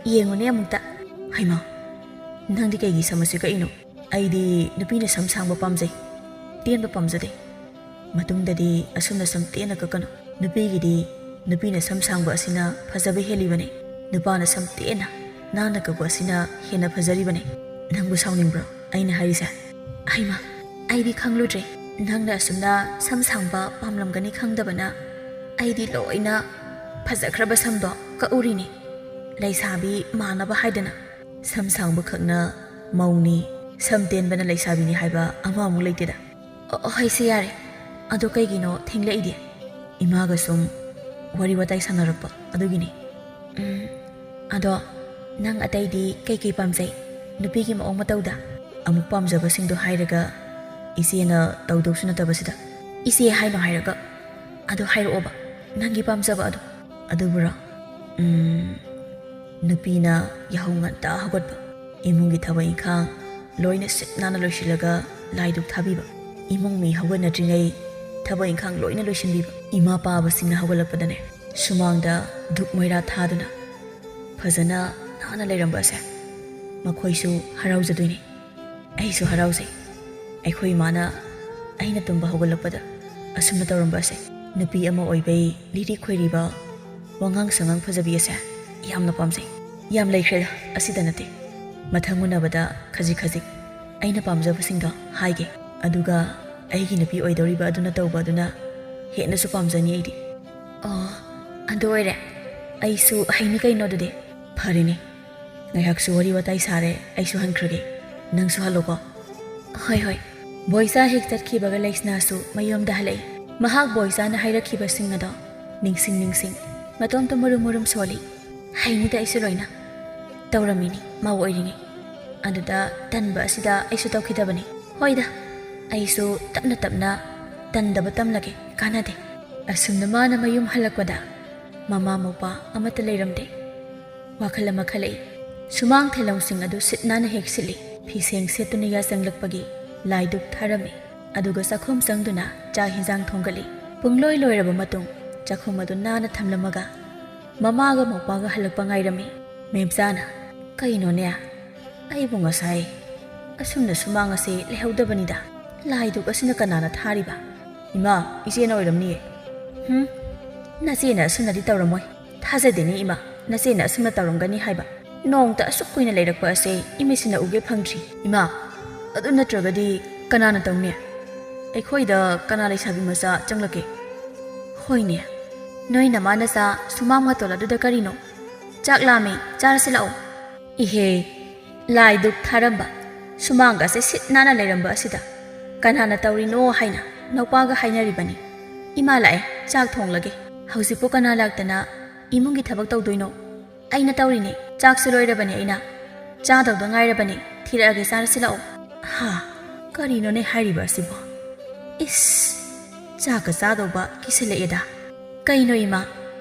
ꯌꯦꯡꯉꯨꯅꯦ ꯑꯃꯨꯛꯇ꯫ ꯍꯩꯃꯥ, ꯅꯪꯗꯤ ꯀꯩꯒꯤ ꯁꯝ ꯑꯁꯤ ꯀꯛꯏꯅꯣ? ꯑꯩꯗꯤ ꯅꯨꯄꯤꯅ ꯁꯝ ꯁꯥꯡꯕ ꯄꯥꯝꯖꯩ, ꯇꯦꯟꯕ ꯄꯥꯝꯖꯗꯦ꯫ ꯃꯇꯨꯡꯗꯗꯤ ꯑꯁꯨꯝꯅ ꯁꯝ ꯇꯦꯟꯅ ꯀꯛꯀꯅꯨ꯫ ꯅꯨꯄꯤꯒꯤꯗꯤ ꯅꯨꯄꯤꯅ ꯁꯝ ꯁꯥꯡꯕ ꯑꯁꯤꯅ ꯐꯖꯕ ꯍꯦꯜꯂꯤꯕꯅꯤ꯫ ꯅꯨꯄꯥꯅ ꯁꯝ ꯇꯦꯟꯅ ꯅꯥꯟꯅ ꯀꯛꯄ ꯑꯁꯤꯅ ꯍꯦꯟꯅ ꯐꯖꯔꯤꯕꯅꯤ꯫ ꯅꯪꯕꯨ ꯁꯥꯎꯅꯤꯡꯕ꯭ꯔꯣ ꯑꯩꯅ ꯍꯥꯏꯔꯤꯁꯦ? ꯍꯩꯃꯥ, ꯑꯩꯗꯤ ꯈꯪꯂꯨꯗ꯭ꯔꯦ꯫ ꯅꯪꯅ ꯑꯁꯨꯝꯅ ꯁꯝ ꯁꯥꯡꯕ ꯄꯥꯝꯂꯝꯒꯅꯤ ꯈꯪꯗꯕꯅ ꯑꯩꯗꯤ ꯂꯣꯏꯅ ꯐꯖꯈ꯭ꯔꯕ ꯁꯝꯗꯣ ꯀꯛꯎꯔꯤꯅꯤ꯫ ꯂꯩꯁꯥꯕꯤ ꯃꯥꯟꯅꯕ ꯍꯥꯏꯗꯅ꯫ ꯁꯝ ꯁꯥꯡꯕ ꯈꯛꯅ ꯃꯧꯅꯤ, ꯁꯝ ꯇꯦꯟꯕꯅ ꯂꯩꯁꯥꯕꯤꯅꯤ ꯍꯥꯏꯕ ꯑꯃ ꯑꯃꯨꯛ ꯂꯩꯇꯦꯗ꯫ ꯑꯣ, ꯍꯣꯏꯁꯦ, ꯌꯥꯔꯦ꯫ ꯑꯗꯣ ꯀꯩꯒꯤꯅꯣ ꯊꯦꯡꯂꯛꯏꯗꯤ? ꯏꯃꯥꯒ ꯁꯨꯝ ꯋꯥꯔꯤ ꯋꯥꯇꯥꯏ ꯁꯥꯟꯅꯔꯛꯄ ꯑꯗꯨꯒꯤꯅꯤ꯫ ꯎꯝ, ꯑꯗꯣ ꯅꯪ ꯑꯇꯩꯗꯤ ꯀꯩꯀꯩ ꯄꯥꯝꯖꯩ? ꯅꯨꯄꯤꯒꯤ ꯃꯑꯣꯡ ꯃꯇꯧꯗ? ꯑꯃꯨꯛ ꯄꯥꯝꯖꯕꯁꯤꯡꯗꯣ ꯍꯥꯏꯔꯒ ꯏꯆꯦꯅ ꯇꯧꯗꯧꯁꯨ ꯅꯠꯇꯕꯁꯤꯗ꯫ ꯏꯆꯦ ꯍꯥꯏꯅꯣ ꯍꯥꯏꯔꯒ꯫ ꯑꯗꯣ ꯍꯥꯏꯔꯛꯑꯣꯕ, ꯅꯪꯒꯤ ꯄꯥꯝꯖꯕ ꯑꯗꯣ꯫ ꯑꯗꯨꯕꯨꯔꯣ? ꯎꯝ, ꯅꯨꯄꯤꯅ ꯌꯥꯍꯧ ꯉꯟꯇꯥ ꯍꯧꯒꯠꯄ, ꯏꯃꯨꯡꯒꯤ ꯊꯕꯛ ꯏꯪꯈꯥꯡ ꯂꯣꯏꯅ ꯁꯤꯠ ꯅꯥꯟꯅ ꯂꯣꯏꯁꯤꯜꯂꯒ ꯂꯥꯏꯗꯨꯛ ꯊꯥꯕꯤꯕ, ꯏꯃꯨꯡ ꯃꯤ ꯍꯧꯒꯠꯅꯗ꯭ꯔꯤꯉꯩ ꯊꯕꯛ ꯏꯪꯈꯥꯡ ꯂꯣꯏꯅ ꯂꯣꯏꯁꯤꯟꯕꯤꯕ, ꯏꯃꯥ ꯄꯥꯕꯁꯤꯡꯅ ꯍꯧꯒꯠꯂꯛꯄꯗꯅꯦ ꯁꯨꯃꯥꯡꯗ ꯙꯨꯞ ꯃꯩꯔꯥ ꯊꯥꯗꯨꯅ ꯐꯖꯅ ꯅꯥꯟꯅ ꯂꯩꯔꯝꯕ ꯑꯁꯦ ꯃꯈꯣꯏꯁꯨ ꯍꯔꯥꯎꯖꯗꯣꯏꯅꯤ꯫ ꯑꯩꯁꯨ ꯍꯔꯥꯎꯖꯩ꯫ ꯑꯩꯈꯣꯏ ꯏꯃꯥꯅ ꯑꯩꯅ ꯇꯨꯝꯕ ꯍꯧꯒꯠꯂꯛꯄꯗ ꯑꯁꯨꯝꯅ ꯇꯧꯔꯝꯕ ꯑꯁꯦ꯫ ꯅꯨꯄꯤ ꯑꯃ ꯑꯣꯏꯕꯩ ꯂꯤꯔꯤ ꯈꯣꯏꯔꯤꯕ, ꯋꯥꯉꯥꯡ ꯁꯉꯥꯡ ꯐꯖꯕꯤ ꯑꯁꯦ ꯌꯥꯝꯅ ꯄꯥꯝꯖꯩ꯫ ꯌꯥꯝ ꯂꯩꯈ꯭ꯔꯦꯗ, ꯑꯁꯤꯗ ꯅꯠꯇꯦ꯫ ꯃꯊꯪ ꯎꯅꯕꯗ ꯈꯖꯤꯛ ꯈꯖꯤꯛ ꯑꯩꯅ ꯄꯥꯝꯖꯕꯁꯤꯡꯗꯣ ꯍꯥꯏꯒꯦ꯫ ꯑꯗꯨꯒ ꯑꯩꯒꯤ ꯅꯨꯄꯤ ꯑꯣꯏꯗꯧꯔꯤꯕ ꯑꯗꯨꯅ ꯇꯧꯕ ꯑꯗꯨꯅ ꯍꯦꯟꯅꯁꯨ ꯄꯥꯝꯖꯅꯤ ꯑꯩꯗꯤ꯫ ꯑꯣ, ꯑꯗꯨ ꯑꯣꯏꯔꯦ꯫ ꯑꯩꯁꯨ ꯍꯩꯅꯤ ꯀꯩꯅꯣ ꯑꯗꯨꯗꯤ꯫ ꯐꯔꯦꯅꯦ, ꯉꯥꯏꯍꯥꯛꯁꯨ ꯋꯥꯔꯤ ꯋꯥꯇꯥꯏ ꯁꯥꯔꯦ, ꯑꯩꯁꯨ ꯍꯟꯈ꯭ꯔꯒꯦ꯫ ꯅꯪꯁꯨ ꯍꯜꯂꯣꯀꯣ꯫ ꯍꯣꯏ, ꯍꯣꯏ꯫ ꯕꯣꯏꯆꯥ ꯍꯦꯛ ꯆꯠꯈꯤꯕꯒ ꯂꯩꯁꯅꯥꯁꯨ ꯃꯌꯨꯝꯗ ꯍꯜꯂꯛꯏ꯫ ꯃꯍꯥꯛ ꯕꯣꯏꯆꯥꯅ ꯍꯥꯏꯔꯛꯈꯤꯕꯁꯤꯡ ꯑꯗꯣ ꯅꯤꯡꯁꯤꯡ ꯅꯤꯡꯁꯤꯡ ꯃꯇꯣꯝꯇ ꯃꯨꯔꯨꯝ ꯃꯨꯔꯨꯝ ꯁꯣꯜꯂꯤ꯫ ꯍꯩꯅꯤꯗ ꯑꯩꯁꯨ ꯂꯣꯏꯅ꯫ ꯇꯧꯔꯝꯃꯤꯅꯤ ꯃꯧ ꯑꯣꯏꯔꯤꯉꯩ꯫ ꯑꯗꯨꯗ ꯇꯟꯕ ꯑꯁꯤꯗ ꯑꯩꯁꯨ ꯇꯧꯈꯤꯗꯕꯅꯤ꯫ ꯍꯣꯏꯗ, ꯑꯩꯁꯨ ꯇꯞꯅ ꯇꯞꯅ ꯇꯟꯗꯕ ꯇꯝꯂꯒꯦ, ꯀꯥꯟꯅꯗꯦ꯫ ꯑꯁꯨꯝꯅ ꯃꯥꯅ ꯃꯌꯨꯝ ꯍꯜꯂꯛꯄꯗ ꯃꯃꯥ ꯃꯄꯥ ꯑꯃꯠꯇ ꯂꯩꯔꯝꯗꯦ꯫ ꯋꯥꯈꯜ ꯑꯃ ꯈꯜꯂꯛꯏ꯫ ꯁꯨꯃꯥꯡ ꯊꯦꯂꯣꯡꯁꯤꯡ ꯑꯗꯨ ꯁꯤꯠ ꯅꯥꯟꯅ ꯍꯦꯛ ꯁꯤꯠꯂꯤ꯫ ꯐꯤꯁꯦꯡ ꯁꯦꯠꯇꯨꯅ ꯌꯥꯆꯪꯂꯛꯄꯒꯤ ꯂꯥꯏꯗꯨꯛ ꯊꯥꯔꯝꯃꯤ꯫ ꯑꯗꯨꯒ ꯆꯥꯛꯈꯨꯝ ꯆꯪꯗꯨꯅ ꯆꯥꯛ ꯍꯦꯟꯖꯥꯡ ꯊꯣꯡꯒꯠꯂꯤ꯫ ꯄꯨꯡꯂꯣꯏ ꯂꯣꯏꯔꯕ ꯃꯇꯨꯡ ꯆꯥꯛꯈꯨꯝ ꯑꯗꯨ ꯅꯥꯟꯅ ꯊꯝꯂꯝꯃꯒ ꯃꯃꯥꯒ ꯃꯧꯄꯥꯒ ꯍꯜꯂꯛꯄ ꯉꯥꯏꯔꯝꯃꯤ꯫ ꯃꯦꯝꯆꯥꯅ, "ꯀꯩꯅꯣꯅꯦ? ꯑꯩꯕꯨ ꯉꯁꯥꯏ ꯑꯁꯨꯝꯅ ꯁꯨꯃꯥꯡ ꯑꯁꯦ ꯂꯩꯍꯧꯗꯕꯅꯤꯗ꯫ ꯂꯥꯏꯗꯨꯛ ꯑꯁꯤꯅ ꯀꯅꯥꯅ ꯊꯥꯔꯤꯕ?" "ꯏꯃꯥ, ꯏꯆꯦꯅ ꯑꯣꯏꯔꯝꯅꯤꯌꯦ꯫" "ꯍꯨꯝ, ꯅꯆꯦꯅ ꯑꯁꯨꯝꯅꯗꯤ ꯇꯧꯔꯝꯃꯣꯏ꯫ ꯊꯥꯖꯗꯦꯅꯦ ꯏꯃꯥ, ꯅꯆꯦꯅ ꯑꯁꯨꯝꯅ ꯇꯧꯔꯝꯒꯅꯤ ꯍꯥꯏꯕ꯫ ꯅꯣꯡꯇ ꯑꯁꯨꯛ ꯀꯨꯏꯅ ꯂꯩꯔꯛꯄ ꯑꯁꯦ ꯏꯃꯤꯠꯁꯤꯅ ꯎꯒꯦ ꯐꯪꯗ꯭ꯔꯤ꯫" "ꯏꯃꯥ, ꯑꯗꯨ ꯅꯠꯇ꯭ꯔꯒꯗꯤ ꯀꯅꯥꯅ ꯇꯧꯅꯤ? ꯑꯩꯈꯣꯏꯗ ꯀꯅꯥ ꯂꯩꯁꯥꯕꯤ ꯃꯆꯥ ꯆꯪꯂꯛꯀꯦ?" "ꯍꯣꯏꯅꯦ, ꯅꯣꯏ ꯅꯃꯥ ꯅꯆꯥ ꯁꯨꯃꯥꯡ ꯃꯇꯣꯜ ꯑꯗꯨꯗ ꯀꯔꯤꯅꯣ? ꯆꯥꯛ ꯂꯥꯝꯃꯤ, ꯆꯥꯔꯁꯤ ꯂꯥꯛꯑꯣ꯫" "ꯏꯍꯦ, ꯂꯥꯏꯗꯨꯛ ꯊꯥꯔꯝꯕ, ꯁꯨꯃꯥꯡꯒꯁꯦ ꯁꯤꯠ ꯅꯥꯟꯅ ꯂꯩꯔꯝꯕ ꯑꯁꯤꯗ ꯀꯅꯥꯅ ꯇꯧꯔꯤꯅꯣ ꯍꯥꯏꯅ ꯅꯧꯄꯥꯒ ꯍꯥꯏꯅꯔꯤꯕꯅꯤ꯫ ꯏꯃꯥ ꯂꯥꯛꯑꯦ, ꯆꯥꯛ ꯊꯣꯡꯂꯒꯦ꯫" "ꯍꯧꯖꯤꯛꯄꯨ ꯀꯅꯥ ꯂꯥꯛꯇꯅ ꯏꯃꯨꯡꯒꯤ ꯊꯕꯛ ꯇꯧꯗꯣꯏꯅꯣ?" "ꯑꯩꯅ ꯇꯧꯔꯤꯅꯦ, ꯆꯥꯛꯁꯨ ꯂꯣꯏꯔꯕꯅꯦ ꯑꯩꯅ꯫ ꯆꯥꯗꯧꯗ ꯉꯥꯏꯔꯕꯅꯦ, ꯊꯤꯔꯛꯑꯒꯦ, ꯆꯥꯔꯁꯤ ꯂꯥꯛꯑꯣ꯫" "ꯍꯥ, ꯀꯔꯤꯅꯣꯅꯦ ꯍꯥꯏꯔꯤꯕ ꯑꯁꯤꯕꯣ? ꯏꯁ, ꯆꯥꯛꯀ ꯆꯥꯗꯧꯕ ꯀꯤꯁꯜꯂꯛꯑꯦꯗ꯫ ꯀꯩꯅꯣ ꯏꯃꯥ,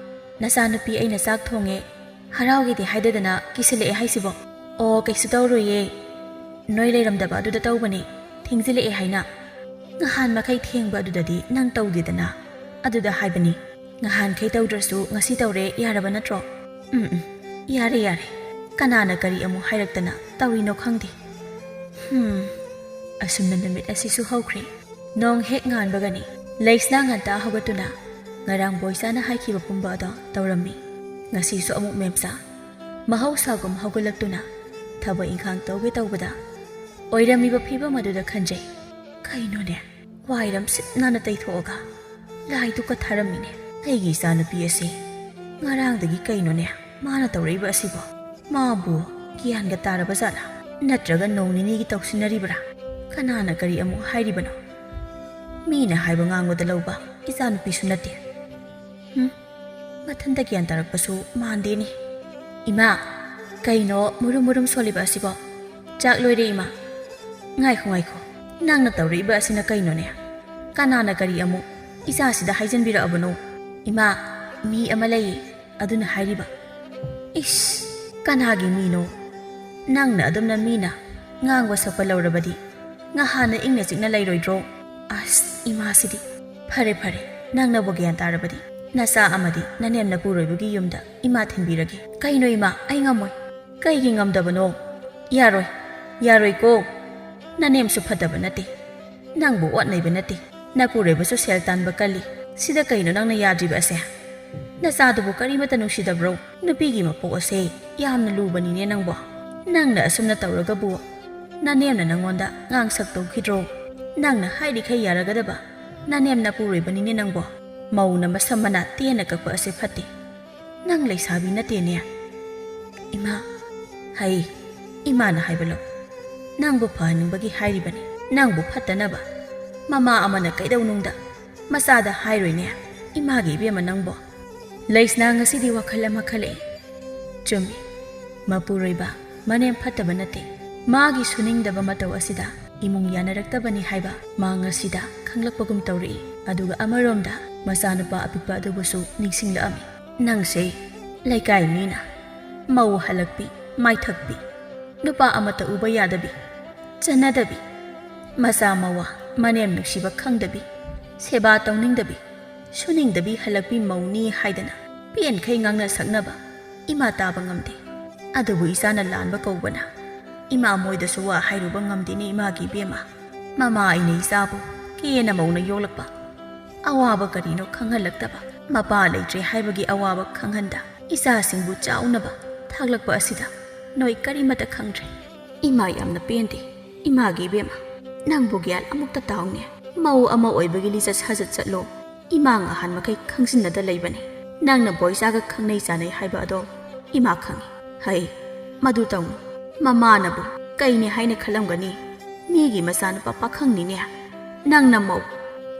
ꯅꯆꯥꯅꯨꯄꯤ ꯑꯩꯅ ꯆꯥꯛ ꯊꯣꯡꯉꯦ, ꯍꯔꯥꯎꯒꯦꯗꯤ ꯍꯥꯏꯗꯗꯅ ꯀꯤꯁꯜꯂꯛꯑꯦ ꯍꯥꯏꯁꯤꯕꯣ?" "ꯑꯣ, ꯀꯩꯁꯨ ꯇꯧꯔꯣꯏꯌꯦ, ꯅꯣꯏ ꯂꯩꯔꯝꯗꯕ ꯑꯗꯨꯗ ꯇꯧꯕꯅꯦ, ꯊꯦꯡꯖꯤꯜꯂꯛꯑꯦ ꯍꯥꯏꯅ꯫ ꯉꯍꯥꯟ ꯃꯈꯩ ꯊꯦꯡꯕ ꯑꯗꯨꯗꯗꯤ ꯅꯪ ꯇꯧꯗꯦꯗꯅ, ꯑꯗꯨꯗ ꯍꯥꯏꯕꯅꯤ꯫ ꯉꯍꯥꯟꯈꯩ ꯇꯧꯗ꯭ꯔꯁꯨ ꯉꯁꯤ ꯇꯧꯔꯦ, ꯌꯥꯔꯕ ꯅꯠꯇ꯭ꯔꯣ?" "ꯎꯝ, ꯎꯝ, ꯌꯥꯔꯦ, ꯌꯥꯔꯦ꯫ ꯀꯅꯥꯅ ꯀꯔꯤ ꯑꯃꯨꯛ ꯍꯥꯏꯔꯛꯇꯅ ꯇꯧꯔꯤꯅꯣ ꯈꯪꯗꯦ꯫ ꯍꯨꯝ, ꯑꯁꯨꯝꯅ ꯅꯨꯃꯤꯠ ꯑꯁꯤꯁꯨ ꯍꯧꯈ꯭ꯔꯦ꯫ ꯅꯣꯡ ꯍꯦꯛ ꯉꯥꯟꯕꯒꯅꯤ ꯂꯩꯁꯅꯥ ꯉꯟꯇꯥ ꯍꯧꯒꯠꯇꯨꯅ ꯉꯔꯥꯡ ꯕꯣꯏꯆꯥꯅ ꯍꯥꯏꯈꯤꯕ ꯄꯨꯝꯕ ꯑꯗꯣ ꯇꯧꯔꯝꯃꯤ꯫ ꯉꯁꯤꯁꯨ ꯑꯃꯨꯛ ꯃꯦꯝꯆꯥ ꯃꯍꯧꯁꯥꯒꯨꯝ ꯍꯧꯒꯠꯂꯛꯇꯨꯅ ꯊꯕꯛ ꯏꯪꯈꯥꯡ ꯇꯧꯒꯦ ꯇꯧꯕꯗ ꯑꯣꯏꯔꯝꯃꯤꯕ ꯐꯤꯕꯝ ꯑꯗꯨꯗ ꯈꯟꯖꯩ꯫ ꯀꯩꯅꯣꯅꯦ? ꯋꯥꯏꯔꯝ ꯁꯤꯠ ꯅꯥꯟꯅ ꯇꯩꯊꯣꯛꯑꯒ ꯂꯥꯏꯗꯨꯛꯀ ꯊꯥꯔꯝꯃꯤꯅꯦ꯫ ꯑꯩꯒꯤ ꯏꯆꯥꯅꯨꯄꯤ ꯑꯁꯤ ꯉꯔꯥꯡꯗꯒꯤ ꯀꯩꯅꯣꯅꯦ ꯃꯥꯅ ꯇꯧꯔꯛꯏꯕ ꯑꯁꯤꯕꯣ? ꯃꯥꯕꯨ ꯒ꯭ꯌꯥꯟꯒ ꯇꯥꯔꯕ ꯖꯥꯠꯂꯥ? ꯅꯠꯇ꯭ꯔꯒ ꯅꯣꯡ ꯅꯤꯅꯤꯒꯤ ꯇꯧꯁꯤꯟꯅꯔꯤꯕ꯭ꯔꯥ? ꯀꯅꯥꯅ ꯀꯔꯤ ꯑꯃꯨꯛ ꯍꯥꯏꯔꯤꯕꯅꯣ? ꯃꯤꯅ ꯍꯥꯏꯕ ꯉꯥꯡꯕꯗ ꯂꯧꯕ ꯏꯆꯥꯅꯨꯄꯤꯁꯨ ꯅꯠꯇꯦ꯫ ꯍꯨꯝ, ꯃꯊꯟꯇ ꯒ꯭ꯌꯥꯟ ꯇꯥꯔꯛꯄꯁꯨ ꯃꯥꯟꯗꯦꯅꯦ꯫ ꯏꯃꯥ, ꯀꯩꯅꯣ ꯃꯨꯔꯨꯝ ꯃꯨꯔꯨꯝ ꯁꯣꯜꯂꯤꯕ ꯑꯁꯤꯕꯣ? ꯆꯥꯛ ꯂꯣꯏꯔꯦ ꯏꯃꯥ꯫ ꯉꯥꯏꯈꯣ, ꯉꯥꯏꯈꯣ, ꯅꯪꯅ ꯇꯧꯔꯛꯏꯕ ꯑꯁꯤꯅ ꯀꯩꯅꯣꯅꯦ? ꯀꯅꯥꯅ ꯀꯔꯤ ꯑꯃꯨꯛ ꯏꯆꯥꯁꯤꯗ ꯍꯥꯏꯖꯤꯟꯕꯤꯔꯛꯑꯕꯅꯣ? ꯏꯃꯥ, ꯃꯤ ꯑꯃ ꯂꯩꯌꯦ, ꯑꯗꯨꯅ ꯍꯥꯏꯔꯤꯕ꯫ ꯏꯁ, ꯀꯅꯥꯒꯤ ꯃꯤꯅꯣ? ꯅꯪꯅ ꯑꯗꯨꯝꯅ ꯃꯤꯅ ꯉꯥꯡꯕ ꯁꯛꯄ ꯂꯧꯔꯕꯗꯤ ꯉꯍꯥꯟꯅ ꯏꯪꯅ ꯆꯤꯛꯅ ꯂꯩꯔꯣꯏꯗ꯭ꯔꯣ? ꯑꯁ, ꯏꯃꯥꯁꯤꯗꯤ꯫ ꯐꯔꯦ, ꯐꯔꯦ, ꯅꯪꯅꯕꯨ ꯒ꯭ꯌꯥꯟ ꯇꯥꯔꯕꯗꯤ꯫ ꯅꯆꯥ ꯑꯃꯗꯤ ꯅꯅꯦꯝ ꯅꯄꯨꯔꯣꯏꯕꯒꯤ ꯌꯨꯝꯗ ꯏꯃꯥ ꯊꯤꯟꯕꯤꯔꯒꯦ꯫ ꯀꯩꯅꯣ ꯏꯃꯥ, ꯑꯩ ꯉꯝꯃꯣꯏ꯫ ꯀꯩꯒꯤ ꯉꯝꯗꯕꯅꯣ? ꯌꯥꯔꯣꯏ, ꯌꯥꯔꯣꯏꯀꯣ꯫ ꯅꯅꯦꯝꯁꯨ ꯐꯠꯇꯕ ꯅꯠꯇꯦ, ꯅꯪꯕꯨ ꯑꯣꯠꯅꯩꯕ ꯅꯠꯇꯦ꯫ ꯅꯄꯨꯔꯣꯏꯕꯁꯨ ꯁꯦꯜ ꯇꯥꯟꯕ ꯀꯜꯂꯤ꯫ ꯁꯤꯗ ꯀꯩꯅꯣ ꯅꯪꯅ ꯌꯥꯗ꯭ꯔꯤꯕ ꯑꯁꯦ? ꯅꯆꯥꯗꯨꯕꯨ ꯀꯔꯤꯃꯠꯇ ꯅꯨꯡꯁꯤꯗꯕ꯭ꯔꯣ? ꯅꯨꯄꯤꯒꯤ ꯃꯄꯣꯛ ꯑꯁꯦ ꯌꯥꯝꯅ ꯂꯨꯕꯅꯤꯅꯦ ꯅꯪꯕꯣ꯫ ꯅꯪꯅ ꯑꯁꯨꯝꯅ ꯇꯧꯔꯒꯕꯨ ꯅꯅꯦꯝꯅ ꯅꯪꯉꯣꯟꯗ ꯉꯥꯡꯁꯛ ꯇꯧꯈꯤꯗ꯭ꯔꯣ? ꯅꯪꯅ ꯍꯥꯏꯔꯤꯈꯩ ꯌꯥꯔꯒꯗꯕ ꯅꯅꯦꯝ ꯅꯄꯨꯔꯣꯏꯕꯅꯤꯅꯦ ꯅꯪꯕꯣ꯫ ꯃꯧꯅ ꯃꯁꯝ ꯃꯅꯥ ꯇꯦꯟꯅ ꯀꯛꯄ ꯑꯁꯦ ꯐꯠꯇꯦ꯫ ꯅꯪ ꯂꯩꯁꯥꯕꯤ ꯅꯠꯇꯦꯅꯦ꯫ ꯏꯃꯥ, ꯍꯩ, ꯏꯃꯥꯅ ꯍꯥꯏꯕ ꯂꯧ꯫ ꯅꯪꯕꯨ ꯐꯍꯟꯅꯤꯡꯕꯒꯤ ꯍꯥꯏꯔꯤꯕꯅꯤ, ꯅꯪꯕꯨ ꯐꯠꯇꯅꯕ꯫ ꯃꯃꯥ ꯑꯃꯅ ꯀꯩꯗꯧꯅꯨꯡꯗ ꯃꯆꯥꯗ ꯍꯥꯏꯔꯣꯏꯅꯦ, ꯏꯃꯥꯒꯤ ꯏꯕꯦꯝꯃ ꯅꯪꯕꯣ꯫ ꯂꯩꯁꯅꯥ ꯉꯁꯤꯗꯤ ꯋꯥꯈꯜ ꯑꯃ ꯈꯜꯂꯛꯑꯦ꯫ ꯆꯨꯝꯃꯤ, ꯃꯄꯨꯔꯣꯏꯕ, ꯃꯅꯦꯝ ꯐꯠꯇꯕ ꯅꯠꯇꯦ꯫ ꯃꯥꯒꯤ ꯁꯨꯅꯤꯡꯗꯕ ꯃꯇꯧ ꯑꯁꯤꯗ ꯏꯃꯨꯡ ꯌꯥꯅꯔꯛꯇꯕꯅꯤ ꯍꯥꯏꯕ ꯃꯥ ꯉꯁꯤꯗ ꯈꯪꯂꯛꯄꯒꯨꯝ ꯇꯧꯔꯛꯏ꯫ ꯑꯗꯨꯒ ꯑꯃꯔꯣꯝꯗ ꯃꯆꯥꯅꯨꯄꯥ ꯑꯄꯤꯛꯄ ꯑꯗꯨꯕꯨꯁꯨ ꯅꯤꯡꯁꯤꯡꯂꯛꯑꯝꯃꯤ꯫ ꯅꯪꯁꯦ ꯂꯩꯀꯥꯏ ꯃꯤꯅ ꯃꯧ ꯍꯜꯂꯛꯄꯤ, ꯃꯥꯏꯊꯛꯄꯤ, ꯅꯨꯄꯥ ꯑꯃꯠꯇ ꯎꯕ ꯌꯥꯗꯕꯤ, ꯆꯠꯅꯗꯕꯤ, ꯃꯆꯥ ꯃꯋꯥ ꯃꯅꯦꯝ ꯅꯨꯡꯁꯤꯕ ꯈꯪꯗꯕꯤ, ꯁꯦꯕꯥ ꯇꯧꯅꯤꯡꯗꯕꯤ, ꯁꯨꯅꯤꯡꯗꯕꯤ ꯍꯜꯂꯛꯄꯤ ꯃꯧꯅꯤ ꯍꯥꯏꯗꯅ ꯄꯦꯟꯈꯩ ꯉꯥꯡꯅ ꯁꯛꯅꯕ ꯏꯃꯥ ꯇꯥꯕ ꯉꯝꯗꯦ꯫ ꯑꯗꯨꯕꯨ ꯏꯆꯥꯅ ꯂꯥꯟꯕ ꯀꯧꯕꯅ ꯏꯃꯥ ꯃꯣꯏꯗꯁꯨ ꯋꯥ ꯍꯥꯏꯔꯨꯕ ꯉꯝꯗꯦꯅꯦ ꯏꯃꯥꯒꯤ ꯏꯕꯦꯝꯃ꯫ ꯃꯃꯥ ꯑꯩꯅ ꯏꯆꯥꯕꯨ ꯀꯦꯅ ꯃꯧꯅ ꯌꯣꯛꯂꯛꯄ, ꯑꯋꯥꯕ ꯀꯔꯤꯅꯣ ꯈꯪꯍꯜꯂꯛꯇꯕ, ꯃꯄꯥ ꯂꯩꯇ꯭ꯔꯦ ꯍꯥꯏꯕꯒꯤ ꯑꯋꯥꯕ ꯈꯪꯍꯟꯗ ꯏꯆꯥꯁꯤꯡꯕꯨ ꯆꯥꯎꯅꯕ ꯊꯥꯛꯂꯛꯄ ꯑꯁꯤꯗ ꯅꯣꯏ ꯀꯔꯤꯃꯠꯇ ꯈꯪꯗ꯭ꯔꯦ꯫ ꯏꯃꯥ ꯌꯥꯝꯅ ꯄꯦꯟꯗꯦ꯫ ꯏꯃꯥꯒꯤ ꯏꯕꯦꯝꯃ, ꯅꯪꯕꯨ ꯒ꯭ꯌꯥꯟ ꯑꯃꯨꯛꯇ ꯇꯥꯎꯅꯦ꯫ ꯃꯧ ꯑꯃ ꯑꯣꯏꯕꯒꯤ ꯂꯤꯆꯠ ꯁꯥꯖꯠ ꯆꯠꯂꯣ꯫ ꯏꯃꯥ ꯉꯍꯥꯟ ꯃꯈꯩ ꯈꯪꯖꯤꯟꯅꯗ ꯂꯩꯕꯅꯤ꯫ ꯅꯪꯅ ꯕꯣꯏꯆꯥꯒ ꯈꯪꯅꯩ ꯆꯥꯅꯩ ꯍꯥꯏꯕ ꯑꯗꯣ ꯏꯃꯥ ꯈꯪꯏ꯫ ꯍꯩ, ꯃꯗꯨ ꯇꯧꯅꯨ꯫ ꯃꯃꯥꯅꯕꯨ ꯀꯩꯅꯦ ꯍꯥꯏꯅ ꯈꯜꯂꯝꯒꯅꯤ? ꯃꯤꯒꯤ ꯃꯆꯥꯅꯨꯄꯥ ꯄꯥꯈꯪꯅꯤꯅꯦ꯫ ꯅꯪꯅ ꯃꯧ,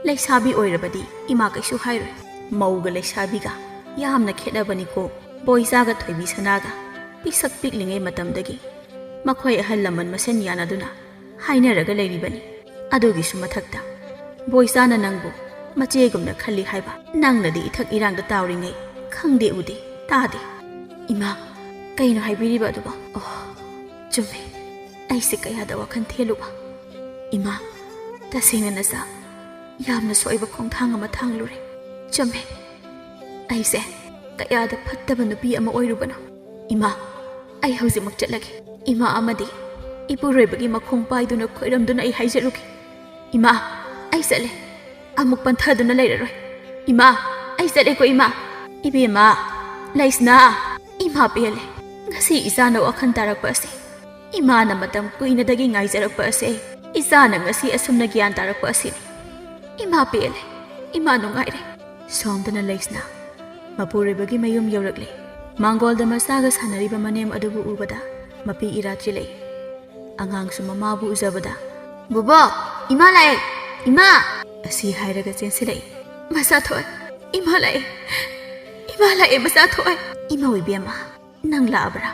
ꯂꯩꯁꯥꯕꯤ ꯑꯣꯏꯔꯕꯗꯤ ꯏꯃꯥ ꯀꯩꯁꯨ ꯍꯥꯏꯔꯣꯏ꯫ ꯃꯧꯒ ꯂꯩꯁꯥꯕꯤꯒ ꯌꯥꯝꯅ ꯈꯦꯠꯅꯕꯅꯤꯀꯣ꯫ ꯕꯣꯏꯆꯥꯒ ꯊꯣꯏꯕꯤ ꯁꯅꯥꯒ ꯄꯤꯁꯛ ꯄꯤꯛꯂꯤꯉꯩ ꯃꯇꯝꯗꯒꯤ ꯃꯈꯣꯏ ꯑꯍꯜ ꯂꯃꯟ ꯃꯁꯦꯟ ꯌꯥꯅꯗꯨꯅ ꯍꯥꯏꯅꯔꯒ ꯂꯩꯔꯤꯕꯅꯤ꯫ ꯑꯗꯨꯒꯤꯁꯨ ꯃꯊꯛꯇ ꯕꯣꯏꯆꯥꯅ ꯅꯪꯕꯨ ꯃꯆꯦꯒꯨꯝꯅ ꯈꯜꯂꯤ ꯍꯥꯏꯕ ꯅꯪꯅꯗꯤ ꯏꯊꯛ ꯏꯔꯥꯡꯗ ꯇꯥꯎꯔꯤꯉꯩ ꯈꯪꯗꯦ, ꯎꯗꯦ, ꯇꯥꯗꯦ꯫ ꯏꯃꯥ, ꯀꯩꯅꯣ ꯍꯥꯏꯕꯤꯔꯤꯕ ꯑꯗꯨꯕꯣ? ꯑꯣ, ꯆꯨꯝꯃꯦ, ꯑꯩꯁꯦ ꯀꯌꯥꯗ ꯋꯥꯈꯜ ꯊꯦꯜꯂꯨꯕ꯫ ꯏꯃꯥ, ꯇꯁꯦꯡꯅ ꯅꯆꯥ ꯌꯥꯝꯅ ꯁꯣꯏꯕ ꯈꯣꯡꯊꯥꯡ ꯑꯃ ꯊꯥꯡꯂꯨꯔꯦ꯫ ꯆꯨꯝꯃꯦ, ꯑꯩꯁꯦ ꯀꯌꯥꯗ ꯐꯠꯇꯕ ꯅꯨꯄꯤ ꯑꯃ ꯑꯣꯏꯔꯨꯕꯅꯣ꯫ ꯏꯃꯥ, ꯑꯩ ꯍꯧꯖꯤꯛꯃꯛ ꯆꯠꯂꯒꯦ꯫ ꯏꯃꯥ ꯑꯃꯗꯤ ꯏꯄꯨꯔꯣꯏꯕꯒꯤ ꯃꯈꯣꯡ ꯄꯥꯏꯗꯨꯅ ꯈꯣꯏꯔꯝꯗꯨꯅ ꯑꯩ ꯍꯥꯏꯖꯔꯨꯒꯦ꯫ "ꯏꯃꯥ, ꯑꯩ ꯆꯠꯂꯦ꯫ ꯑꯃꯨꯛ ꯄꯟꯊꯗꯨꯅ ꯂꯩꯔꯔꯣꯏ꯫ ꯏꯃꯥ, ꯑꯩ ꯆꯠꯂꯦꯀꯣ ꯏꯃꯥ꯫ ꯏꯕꯦꯝꯃ, ꯂꯩꯁꯅꯥ, ꯏꯃꯥ ꯄꯦꯜꯂꯦ꯫ ꯉꯁꯤ ꯏꯆꯥꯅ ꯋꯥꯈꯜ ꯇꯥꯔꯛꯄ ꯑꯁꯤ, ꯏꯃꯥꯅ ꯃꯇꯝ ꯀꯨꯏꯅꯗꯒꯤ ꯉꯥꯏꯖꯔꯛꯄ ꯑꯁꯤ, ꯏꯆꯥꯅ ꯉꯁꯤ ꯑꯁꯨꯝꯅ ꯒ꯭ꯌꯥꯟ ꯇꯥꯔꯛꯄ ꯑꯁꯤꯅꯤ꯫ ꯏꯃꯥ ꯄꯦꯜꯂꯦ, ꯏꯃꯥ ꯅꯨꯡꯉꯥꯏꯔꯦ꯫" ꯁꯣꯝꯗꯅ ꯂꯩꯁꯅꯥ ꯃꯄꯨꯔꯣꯏꯕꯒꯤ ꯃꯌꯨꯝ ꯌꯧꯔꯛꯂꯦ꯫ ꯃꯥꯡꯒꯣꯜꯗ ꯃꯆꯥꯒ ꯁꯥꯟꯅꯔꯤꯕ ꯃꯅꯦꯝ ꯑꯗꯨꯕꯨ ꯎꯕꯗ ꯃꯄꯤ ꯏꯔꯥ ꯆꯤꯜꯂꯛꯏ꯫ ꯑꯉꯥꯡꯁꯨ ꯃꯃꯥꯕꯨ ꯎꯖꯕꯗ, "ꯕꯣꯕꯣꯛ, ꯏꯃꯥ ꯂꯥꯛꯑꯦ, ꯏꯃꯥ!" ꯑꯁꯤ ꯍꯥꯏꯔꯒ ꯆꯦꯟꯁꯤꯜꯂꯛꯏ꯫ "ꯃꯆꯥ ꯊꯣꯏ, ꯏꯃꯥ ꯂꯥꯛꯑꯦ, ꯏꯃꯥ ꯂꯥꯛꯑꯦ, ꯃꯆꯥ ꯊꯣꯏ!" "ꯏꯃꯥ ꯏꯕꯦꯝꯃ, ꯅꯪ ꯂꯥꯛꯑꯕ꯭ꯔꯥ?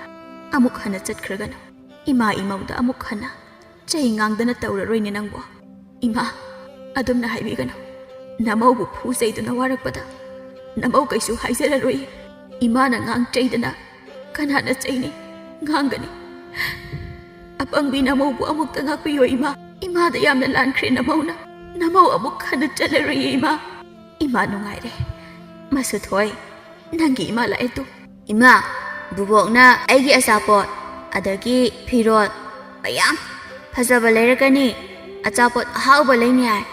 ꯑꯃꯨꯛ ꯍꯟꯅ ꯆꯠꯈ꯭ꯔꯒꯅꯨ꯫ ꯏꯃꯥ ꯏꯃꯧꯗ ꯑꯃꯨꯛ ꯍꯟꯅ ꯆꯩ ꯉꯥꯡꯗꯅ ꯇꯧꯔꯔꯣꯏꯅꯦ ꯅꯪꯕꯨ꯫ ꯏꯃꯥ, ꯑꯗꯨꯝꯅ ꯍꯥꯏꯕꯤꯒꯅꯨ꯫ ꯅꯃꯧꯕꯨ ꯐꯨ ꯆꯩꯗꯨꯅ ꯋꯥꯔꯛꯄꯗ ꯅꯃꯧ ꯀꯩꯁꯨ ꯍꯥꯏꯖꯔꯔꯣꯏ꯫ ꯏꯃꯥꯅ ꯉꯥꯡ ꯆꯩꯗꯅ ꯀꯅꯥꯅ ꯆꯩꯅꯤ, ꯉꯥꯡꯒꯅꯤ? ꯑꯄꯪꯕꯤ ꯅꯃꯧꯕꯨ ꯑꯃꯨꯛꯇ ꯉꯥꯛꯄꯤꯌꯣ ꯏꯃꯥ꯫ ꯏꯃꯥꯗ ꯌꯥꯝꯅ ꯂꯥꯟꯈ꯭ꯔꯦ ꯅꯃꯧꯅ꯫ ꯅꯃꯧ ꯑꯃꯨꯛ ꯍꯟꯅ ꯆꯠꯂꯔꯣꯏꯌꯦ ꯏꯃꯥ꯫" "ꯏꯃꯥ ꯅꯨꯡꯉꯥꯏꯔꯦ꯫ ꯃꯆꯥ ꯊꯣꯏ, ꯅꯪꯒꯤ ꯏꯃꯥ ꯂꯥꯛꯑꯦ ꯇꯨ꯫" "ꯏꯃꯥ, ꯕꯨꯕꯣꯛꯅ ꯑꯩꯒꯤ ꯑꯆꯥꯄꯣꯠ, ꯑꯗꯒꯤ ꯐꯤꯔꯣꯜ ꯃꯌꯥꯝ ꯐꯖꯕ ꯂꯩꯔꯛꯀꯅꯤ, ꯑꯆꯥꯄꯣꯠ ꯑꯍꯥꯎꯕ ꯂꯩꯅꯤ ꯍꯥꯏ꯫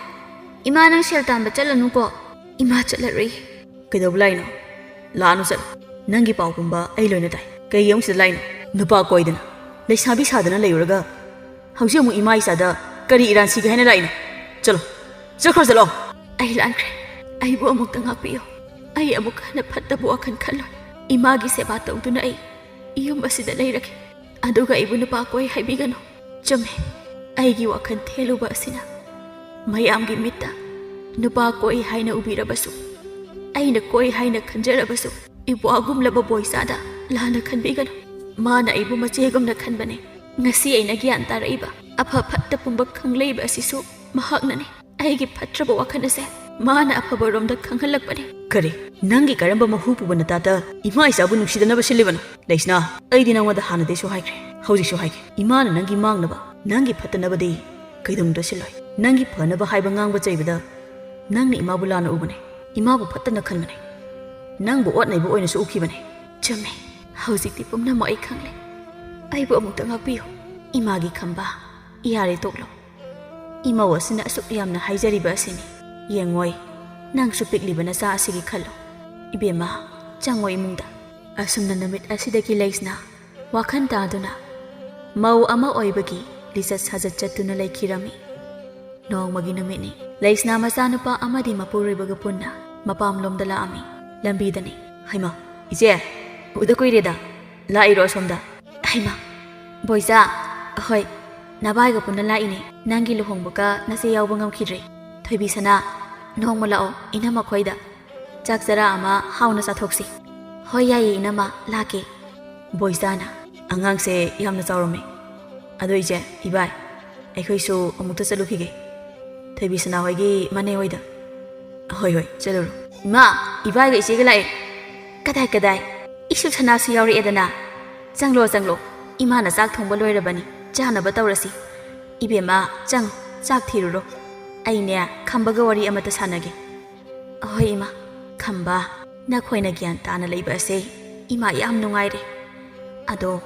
ꯏꯃꯥ, ꯅꯪ ꯁꯦꯜ ꯇꯥꯟꯕ ꯆꯠꯂꯅꯨꯀꯣ꯫" "ꯏꯃꯥ ꯆꯠꯂꯔꯣꯏ꯫" "ꯀꯩꯗꯧꯕ ꯂꯥꯛꯏꯅꯣ? ꯂꯥꯛꯑꯅꯨ ꯆꯠꯂꯣ꯫ ꯅꯪꯒꯤ ꯄꯥꯎ ꯄꯨꯝꯕ ꯑꯩ ꯂꯣꯏꯅ ꯇꯥꯏ꯫ ꯀꯩꯒꯤ ꯑꯃꯨꯛ ꯁꯤꯗ ꯂꯥꯛꯏꯅꯣ? ꯅꯨꯄꯥ ꯀꯣꯏꯗꯅ, ꯂꯩꯁꯥꯕꯤ ꯁꯥꯗꯅ ꯂꯩꯔꯨꯔꯒ ꯍꯧꯖꯤꯛ ꯑꯃꯨꯛ ꯏꯃꯥ ꯏꯆꯥꯗ ꯀꯔꯤ ꯏꯔꯥꯟ ꯁꯤꯒꯦ ꯍꯥꯏꯅ ꯂꯥꯛꯏꯅꯣ? ꯆꯠꯂꯣ, ꯆꯠꯈ꯭ꯔꯣ ꯆꯠꯂꯣ꯫" "ꯑꯩ ꯂꯥꯟꯈ꯭ꯔꯦ꯫ ꯑꯩꯕꯨ ꯑꯃꯨꯛꯇ ꯉꯥꯛꯄꯤꯌꯨ꯫ ꯑꯩ ꯑꯃꯨꯛ ꯍꯟꯅ ꯐꯠꯇꯕ ꯋꯥꯈꯜ ꯈꯜꯂꯣꯏ꯫ ꯏꯃꯥꯒꯤ ꯁꯦꯕꯥ ꯇꯧꯗꯨꯅ ꯑꯩ ꯌꯨꯝ ꯑꯁꯤꯗ ꯂꯩꯔꯒꯦ꯫ ꯑꯗꯨꯒ ꯑꯩꯕꯨ ꯅꯨꯄꯥ ꯀꯣꯏ ꯍꯥꯏꯕꯤꯒꯅꯨ꯫ ꯆꯨꯝꯃꯦ, ꯑꯩꯒꯤ ꯋꯥꯈꯜ ꯊꯦꯜꯂꯨꯕ ꯑꯁꯤꯅ ꯃꯌꯥꯝꯒꯤ ꯃꯤꯠꯇ ꯅꯨꯄꯥ ꯀꯣꯏ ꯍꯥꯏꯅ ꯎꯕꯤꯔꯕꯁꯨ, ꯑꯩꯅ ꯀꯣꯏ ꯍꯥꯏꯅ ꯈꯟꯖꯔꯕꯁꯨ, ꯏꯄ꯭ꯋꯥꯒꯨꯝꯂꯕ ꯕꯣꯏꯆꯥꯗ ꯂꯥꯟꯅ ꯈꯟꯕꯤꯒꯅꯨ꯫ ꯃꯥꯅ ꯑꯩꯕꯨ ꯃꯆꯦꯒꯨꯝꯅ ꯈꯟꯕꯅꯦ꯫ ꯉꯁꯤ ꯑꯩꯅ ꯒ꯭ꯌꯥꯟ ꯇꯥꯔꯛꯏꯕ, ꯑꯐ ꯐꯠꯇ ꯄꯨꯝꯕ ꯈꯪꯂꯛꯏꯕ ꯑꯁꯤꯁꯨ ꯃꯍꯥꯛꯅꯅꯦ꯫ ꯑꯩꯒꯤ ꯐꯠꯇ꯭ꯔꯕ ꯋꯥꯈꯜ ꯑꯁꯦ ꯃꯥꯅ ꯑꯐꯕꯔꯣꯝꯗ ꯈꯪꯍꯜꯂꯛꯄꯅꯦ꯫" "ꯀꯔꯤ? ꯅꯪꯒꯤ ꯀꯔꯝꯕ ꯃꯍꯨ ꯄꯨꯕ ꯅꯇꯥꯗ ꯏꯃꯥ ꯏꯆꯥꯕꯨ ꯅꯨꯡꯁꯤꯗꯅꯕ ꯁꯤꯜꯂꯤꯕꯅꯣ? ꯂꯩꯁꯅꯥ, ꯑꯩꯗꯤ ꯅꯉꯣꯟꯗ ꯍꯥꯟꯅꯗꯩꯁꯨ ꯍꯥꯏꯈ꯭ꯔꯦ, ꯍꯧꯖꯤꯛꯁꯨ ꯍꯥꯏꯒꯦ꯫ ꯏꯃꯥꯅ ꯅꯪꯒꯤ ꯃꯥꯡꯅꯕ, ꯅꯪꯒꯤ ꯐꯠꯇꯅꯕꯗꯤ ꯀꯩꯗꯧꯅꯨꯡꯗ ꯁꯤꯜꯂꯣꯏ꯫ ꯅꯪꯒꯤ ꯐꯅꯕ ꯍꯥꯏꯕ ꯉꯥꯡꯕ ꯆꯩꯕꯗ ꯅꯪꯅ ꯏꯃꯥꯕꯨ ꯂꯥꯟꯅ ꯎꯕꯅꯦ, ꯏꯃꯥꯕꯨ ꯐꯠꯇꯅ ꯈꯟꯕꯅꯦ꯫ ꯅꯪꯕꯨ ꯑꯣꯠ ꯅꯩꯕ ꯑꯣꯏꯅꯁꯨ ꯎꯈꯤꯕꯅꯦ꯫ ꯆꯨꯝꯃꯦ꯫ ꯍꯧꯖꯤꯛꯇꯤ ꯄꯨꯝꯅꯃꯛ ꯑꯩ ꯈꯪꯂꯦ꯫ ꯑꯩꯕꯨ ꯑꯃꯨꯛꯇ ꯉꯥꯛꯄꯤꯌꯨ꯫ ꯏꯃꯥꯒꯤ ꯈꯝꯕ, ꯌꯥꯔꯦ ꯇꯣꯛꯂꯣ꯫ ꯏꯃꯧ ꯑꯁꯤꯅ ꯑꯁꯨꯛ ꯌꯥꯝꯅ ꯍꯥꯏꯖꯔꯤꯕ ꯑꯁꯤꯅꯤ꯫ ꯌꯦꯡꯉꯣꯏ, ꯅꯪꯁꯨ ꯄꯤꯛꯂꯤꯕ ꯅꯆꯥ ꯑꯁꯤꯒꯤ ꯈꯜꯂꯨ꯫ ꯏꯕꯦꯝꯃ, ꯆꯪꯉꯣ ꯏꯃꯨꯡꯗ꯫ ꯑꯁꯨꯝꯅ ꯅꯨꯃꯤꯠ ꯑꯁꯤꯗꯒꯤ ꯂꯩꯁꯅꯥ ꯋꯥꯈꯜ ꯇꯥꯗꯨꯅ ꯃꯧ ꯑꯃ ꯑꯣꯏꯕꯒꯤ ꯂꯤꯆꯠ ꯁꯥꯖꯠ ꯆꯠꯇꯨꯅ ꯂꯩꯈꯤꯔꯝꯃꯤ꯫ ꯅꯣꯡꯃꯒꯤ ꯅꯨꯃꯤꯠꯅꯤ꯫ ꯂꯩꯁꯅꯥ ꯃꯆꯥꯅꯨꯄꯥ ꯑꯃꯗꯤ ꯃꯄꯨꯔꯣꯏꯕꯒ ꯄꯨꯟꯅ ꯃꯄꯥꯝꯂꯣꯝꯗ ꯂꯥꯛꯑꯝꯃꯤ꯫ ꯂꯝꯕꯤꯗꯅꯤ꯫ ꯍꯩꯃꯥ, ꯏꯆꯦ, ꯎꯗ ꯀꯨꯏꯔꯦꯗ꯫ ꯂꯥꯛꯏꯔꯣ ꯑꯁꯣꯝꯗ? ꯍꯩꯃꯥ, ꯕꯣꯏꯆꯥ, ꯍꯣꯏ, ꯅꯚꯥꯏꯒ ꯄꯨꯟꯅ ꯂꯥꯛꯏꯅꯦ꯫ ꯅꯪꯒꯤ ꯂꯨꯍꯣꯡꯕꯒ ꯅꯆꯦ ꯌꯥꯎꯕ ꯉꯝꯈꯤꯗ꯭ꯔꯦ꯫ ꯊꯣꯏꯕꯤ ꯁꯅꯥ, ꯅꯣꯡꯃ ꯂꯥꯛꯑꯣ ꯏꯅꯝꯃ ꯈꯣꯏꯗ꯫ ꯆꯥꯛ ꯆꯔꯥ ꯑꯃ ꯍꯥꯎꯅ ꯆꯥꯊꯣꯛꯁꯤ꯫ ꯍꯣꯏ, ꯌꯥꯏꯌꯦ ꯏꯅꯝꯃ, ꯂꯥꯛꯀꯦ꯫ ꯕꯣꯏꯆꯥꯅ, ꯑꯉꯥꯡꯁꯦ ꯌꯥꯝꯅ ꯆꯥꯎꯔꯝꯃꯦ꯫ ꯑꯗꯣ ꯏꯆꯦ, ꯏꯕꯥꯏ, ꯑꯩꯈꯣꯏꯁꯨ ꯑꯃꯨꯛꯇ ꯆꯠꯂꯨꯈꯤꯒꯦ꯫ ꯊꯣꯏꯕꯤ ꯁꯅꯥ ꯍꯣꯏꯒꯤ ꯃꯅꯦ ꯍꯣꯏꯗ꯫ ꯍꯣꯏ, ꯍꯣꯏ, ꯆꯠꯂꯨꯔꯣ꯫ ꯏꯃꯥ, ꯏꯕꯥꯏꯒ ꯏꯆꯦꯒ ꯂꯥꯛꯑꯦ꯫ ꯀꯗꯥꯏ, ꯀꯗꯥꯏ? ꯏꯁꯨ ꯁꯅꯥꯁꯨ ꯌꯥꯎꯔꯛꯑꯦꯗꯅ꯫ ꯆꯪꯂꯣ, ꯆꯪꯂꯣ꯫ ꯏꯃꯥꯅ ꯆꯥꯛ ꯊꯣꯡꯕ ꯂꯣꯏꯔꯕꯅꯤ꯫ ꯆꯥꯅꯕ ꯇꯧꯔꯁꯤ꯫ ꯏꯕꯦꯝꯃ, ꯆꯪ, ꯆꯥꯛ ꯊꯤꯔꯨꯔꯣ꯫ ꯑꯩꯅꯦ, ꯈꯝꯕꯒ ꯋꯥꯔꯤ ꯑꯃꯇ ꯁꯥꯟꯅꯒꯦ꯫ ꯑꯍꯣꯏ ꯏꯃꯥ꯫ ꯈꯝꯕ, ꯅꯈꯣꯏꯅ ꯒ꯭ꯌꯥꯟ ꯇꯥꯅ ꯂꯩꯕ ꯑꯁꯦ ꯏꯃꯥ ꯌꯥꯝ ꯅꯨꯡꯉꯥꯏꯔꯦ꯫ ꯑꯗꯣ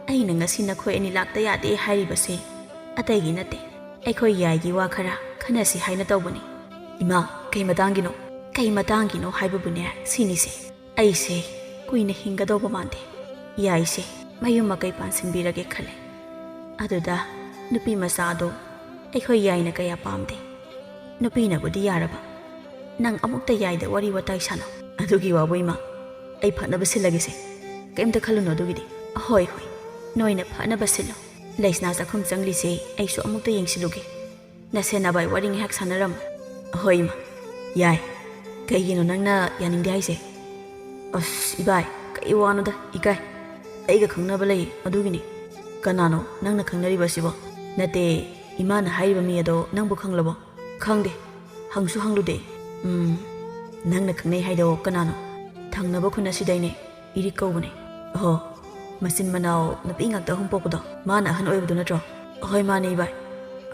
ꯑꯩꯅ ꯉꯁꯤ ꯅꯈꯣꯏ ꯑꯅꯤ ꯂꯥꯛꯇ ꯌꯥꯗꯦ ꯍꯥꯏꯔꯤꯕꯁꯦ ꯑꯇꯩꯒꯤ ꯅꯠꯇꯦ꯫ ꯑꯩꯈꯣꯏ ꯌꯥꯏꯒꯤ ꯋꯥ ꯈꯔ ꯈꯟꯅꯁꯤ ꯍꯥꯏꯅ ꯇꯧꯕꯅꯤ꯫ ꯏꯃꯥ, ꯀꯩ ꯃꯇꯥꯡꯒꯤꯅꯣ? ꯀꯩ ꯃꯇꯥꯡꯒꯤꯅꯣ ꯍꯥꯏꯕꯕꯨꯅꯦ, ꯁꯤꯅꯤꯁꯦ꯫ ꯑꯩꯁꯦ ꯀꯨꯏꯅ ꯍꯤꯡꯒꯗꯧꯕ ꯃꯥꯟꯗꯦ꯫ ꯌꯥꯏꯁꯦ ꯃꯌꯨꯝ ꯃꯀꯩ ꯄꯥꯟꯁꯤꯟꯕꯤꯔꯒꯦ ꯈꯜꯂꯦ꯫ ꯑꯗꯨꯗ ꯅꯨꯄꯤ ꯃꯆꯥꯗꯣ ꯑꯩꯈꯣꯏ ꯌꯥꯏꯅ ꯀꯌꯥ ꯄꯥꯝꯗꯦ꯫ ꯅꯨꯄꯤꯅꯕꯨꯗꯤ ꯌꯥꯔꯕ꯫ ꯅꯪ ꯑꯃꯨꯛꯇ ꯌꯥꯏꯗ ꯋꯥꯔꯤ ꯋꯥꯇꯥꯏ ꯁꯥꯟꯅꯧ꯫ ꯑꯗꯨꯒꯤ ꯋꯥꯕꯨ ꯏꯃꯥ, ꯑꯩ ꯐꯅꯕ ꯁꯤꯜꯂꯒꯦꯁꯦ꯫ ꯀꯩꯝꯇ ꯈꯜꯂꯨꯅꯨ ꯑꯗꯨꯒꯤꯗꯤ꯫ ꯍꯣꯏ, ꯍꯣꯏ, ꯅꯣꯏꯅ ꯐꯅꯕ ꯁꯤꯜꯂꯣ꯫ ꯂꯩꯁꯅꯥ ꯆꯥꯛꯈꯨꯝ ꯆꯪꯂꯤꯁꯦ ꯑꯩꯁꯨ ꯑꯃꯨꯛꯇ ꯌꯦꯡꯁꯤꯜꯂꯨꯒꯦ꯫ ꯅꯁꯦꯟꯅꯕ ꯑꯩ ꯋꯥꯔꯤ ꯉꯥꯏꯍꯥꯛ ꯁꯥꯟꯅꯔꯝꯃꯨ꯫ ꯍꯣꯏ ꯏꯃꯥ꯫ ꯌꯥꯏ꯫ ꯀꯩꯒꯤꯅꯣ ꯅꯪꯅ ꯌꯥꯅꯤꯡꯗꯦ ꯍꯥꯏꯁꯦ? ꯑꯁ, ꯏꯕꯥꯏ, ꯀꯩ ꯋꯥꯅꯣꯗ, ꯏꯀꯥꯏ꯫ ꯑꯩꯒ ꯈꯪꯅꯕ ꯂꯩ, ꯑꯗꯨꯒꯤꯅꯤ꯫ ꯀꯅꯥꯅꯣ ꯅꯪꯅ ꯈꯪꯅꯔꯤꯕ ꯑꯁꯤꯕꯣ? ꯅꯠꯇꯦ, ꯏꯃꯥꯅ ꯍꯥꯏꯔꯤꯕ ꯃꯤ ꯑꯗꯣ ꯅꯪꯕꯨ ꯈꯪꯂꯕꯣ? ꯈꯪꯗꯦ, ꯍꯪꯁꯨ ꯍꯪꯂꯨꯗꯦ꯫ ꯎꯝ, ꯅꯪꯅ ꯈꯪꯅꯩ ꯍꯥꯏꯗꯣ ꯀꯅꯥꯅꯣ? ꯊꯪꯅꯕ ꯈꯨꯟ ꯑꯁꯤꯗꯩꯅꯦ, ꯏꯔꯤꯛ ꯀꯧꯕꯅꯦ꯫ ꯑꯍꯣ, ꯃꯆꯤꯟ ꯃꯅꯥꯎ ꯅꯨꯄꯤ ꯉꯥꯛꯇ ꯑꯍꯨꯝ ꯄꯣꯛꯄꯗꯣ, ꯃꯥꯅ ꯑꯍꯟ ꯑꯣꯏꯕꯗꯣ ꯅꯠꯇ꯭ꯔꯣ? ꯍꯣꯏ, ꯃꯥꯅꯦ ꯏꯕꯥꯏ꯫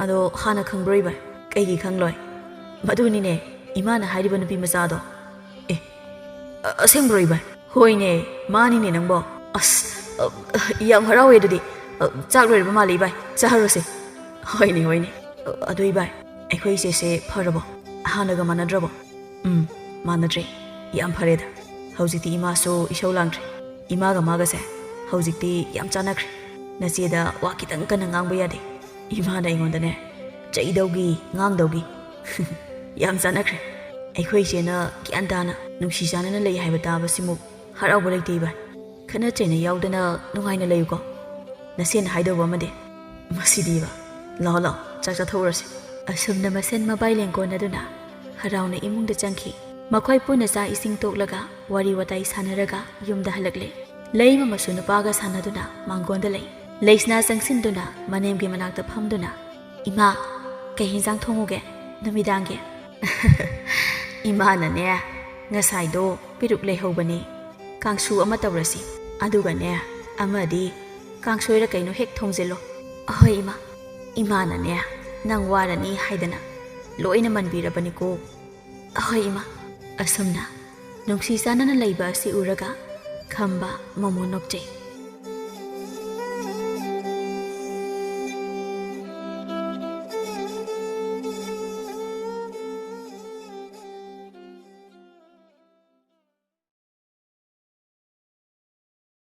ꯑꯗꯣ ꯍꯥꯟꯅ ꯈꯪꯕ꯭ꯔꯣ ꯏꯕꯥꯏ? ꯀꯩꯒꯤ ꯈꯪꯂꯣꯏ? ꯃꯗꯨꯅꯤꯅꯦ ꯏꯃꯥꯅ ꯍꯥꯏꯔꯤꯕ ꯅꯨꯄꯤ ꯃꯆꯥꯗꯣ꯫ ꯑꯦ, "ꯑ, ꯑꯁꯦꯡꯕ꯭ꯔꯣ, ꯏꯕꯥꯏ?" "ꯍꯣꯏꯅꯦ, ꯃꯥꯅꯤꯅꯦ ꯅꯪꯕꯣ꯫ ꯑꯁ, ꯑ, ꯑ, ꯌꯥꯝ ꯍꯔꯥꯎꯋꯦ ꯑꯗꯨꯗꯤ꯫ ꯑ, ꯆꯥꯛ ꯂꯣꯏꯔꯕ ꯃꯥꯜꯂꯦ, ꯏꯕꯥꯏ꯫ ꯆꯥꯔꯨꯔꯁꯦ꯫" "ꯍꯣꯏꯅꯦ, ꯍꯣꯏꯅꯦ꯫ ꯑ, ꯑꯗꯨ ꯏꯕꯥꯏ, ꯑꯩꯈꯣꯏ ꯏꯆꯦꯁꯦ ꯐꯔꯕꯣ? ꯍꯥꯟꯅꯒ ꯃꯥꯟꯅꯗ꯭ꯔꯕꯣ?" "ꯎꯝ, ꯃꯥꯟꯅꯗ꯭ꯔꯦ꯫ ꯌꯥꯝ ꯐꯔꯦꯗ꯫ ꯍꯧꯖꯤꯛꯇꯤ ꯏꯃꯥꯁꯨ ꯏꯁꯧ ꯂꯥꯡꯗ꯭ꯔꯦ꯫ ꯏꯃꯥꯒ ꯃꯥꯒꯁꯦ ꯍꯧꯖꯤꯛꯇꯤ ꯌꯥꯝ ꯆꯥꯟꯅꯈ꯭ꯔꯦ꯫ ꯅꯆꯦꯗ ꯋꯥ ꯈꯤꯇꯪ ꯀꯟꯅ ꯉꯥꯡꯕ ꯌꯥꯗꯦ꯫ ꯏꯃꯥꯅ ꯑꯩꯉꯣꯟꯗꯅꯦ ꯆꯩꯗꯧꯒꯤ, ꯉꯥꯡꯗꯧꯒꯤ꯫ ꯌꯥꯝ ꯆꯥꯟꯅꯈ꯭ꯔꯦ꯫ ꯑꯩꯈꯣꯏ ꯏꯆꯦꯅ ꯒ꯭ꯌꯥꯟ ꯇꯥꯅ, ꯅꯨꯡꯁꯤ ꯆꯥꯟꯅꯅ ꯂꯩ ꯍꯥꯏꯕ ꯇꯥꯕꯁꯤꯃꯨꯛ ꯍꯔꯥꯎꯕ ꯂꯩꯇꯦ, ꯏꯕꯥꯏ꯫ ꯈꯠꯅ ꯆꯩꯅ ꯌꯥꯎꯗꯅ ꯅꯨꯡꯉꯥꯏꯅ ꯂꯩꯌꯨꯀꯣ꯫ ꯅꯆꯦꯅ ꯍꯥꯏꯗꯧꯕ ꯑꯃꯗꯤ꯫ ꯃꯁꯤꯗꯤꯕ꯫ ꯂꯥꯛꯑꯣ, ꯂꯥꯛꯑꯣ, ꯆꯥꯛ ꯆꯥꯊꯣꯛꯎꯔꯁꯤ꯫" ꯑꯁꯨꯝꯅ ꯃꯁꯦꯟ ꯃꯕꯥꯏ ꯂꯦꯡꯒꯣꯟꯅꯗꯨꯅ ꯍꯔꯥꯎꯅ ꯏꯃꯨꯡꯗ ꯆꯪꯈꯤ꯫ ꯃꯈꯣꯏ ꯄꯨꯟꯅ ꯆꯥꯛ ꯏꯁꯤꯡ ꯇꯣꯛꯂꯒ ꯋꯥꯔꯤ ꯋꯥꯇꯥꯏ ꯁꯥꯟꯅꯔꯒ ꯌꯨꯝꯗ ꯍꯜꯂꯛꯂꯦ꯫ ꯂꯩꯃ ꯃꯁꯨ ꯅꯨꯄꯥꯒ ꯁꯥꯟꯅꯗꯨꯅ ꯃꯥꯡꯒꯣꯟꯗ ꯂꯩ꯫ ꯂꯩꯁꯅꯥ ꯆꯪꯁꯤꯟꯗꯨꯅ ꯃꯅꯦꯝꯒꯤ ꯃꯅꯥꯛꯇ ꯐꯝꯗꯨꯅ, "ꯏꯃꯥ, ꯀꯩ ꯍꯦꯟꯖꯥꯡ ꯊꯣꯡꯉꯨꯒꯦ ꯅꯨꯃꯤꯗꯥꯡꯒꯤ?" "ꯏꯃꯥꯅꯅꯦ, ꯉꯁꯥꯏꯗꯣ ꯄꯦꯔꯨꯛ ꯂꯩꯍꯧꯕꯅꯦ꯫ ꯀꯥꯡꯁꯨ ꯑꯃ ꯇꯧꯔꯁꯤ꯫ ꯑꯗꯨꯒꯅꯦ, ꯑꯃꯗꯤ ꯀꯥꯡꯁꯣꯏꯔ ꯀꯩꯅꯣ ꯍꯦꯛ ꯊꯣꯡꯖꯤꯜꯂꯣ꯫" "ꯑꯍꯣꯏ, ꯏꯃꯥ꯫ ꯏꯃꯥꯅꯅꯦ, ꯅꯪ ꯋꯥꯔꯅꯤ ꯍꯥꯏꯗꯅ ꯂꯣꯏꯅ ꯃꯟꯕꯤꯔꯕꯅꯤꯀꯣ꯫" "ꯑꯍꯣꯏ, ꯏꯃꯥ꯫" ꯑꯁꯨꯝꯅ ꯅꯨꯡꯁꯤ ꯆꯥꯟꯅꯅ ꯂꯩꯕ ꯑꯁꯤ ꯎꯔꯒ ꯈꯝꯕ ꯃꯣꯃꯣ ꯅꯣꯛꯆꯩ꯫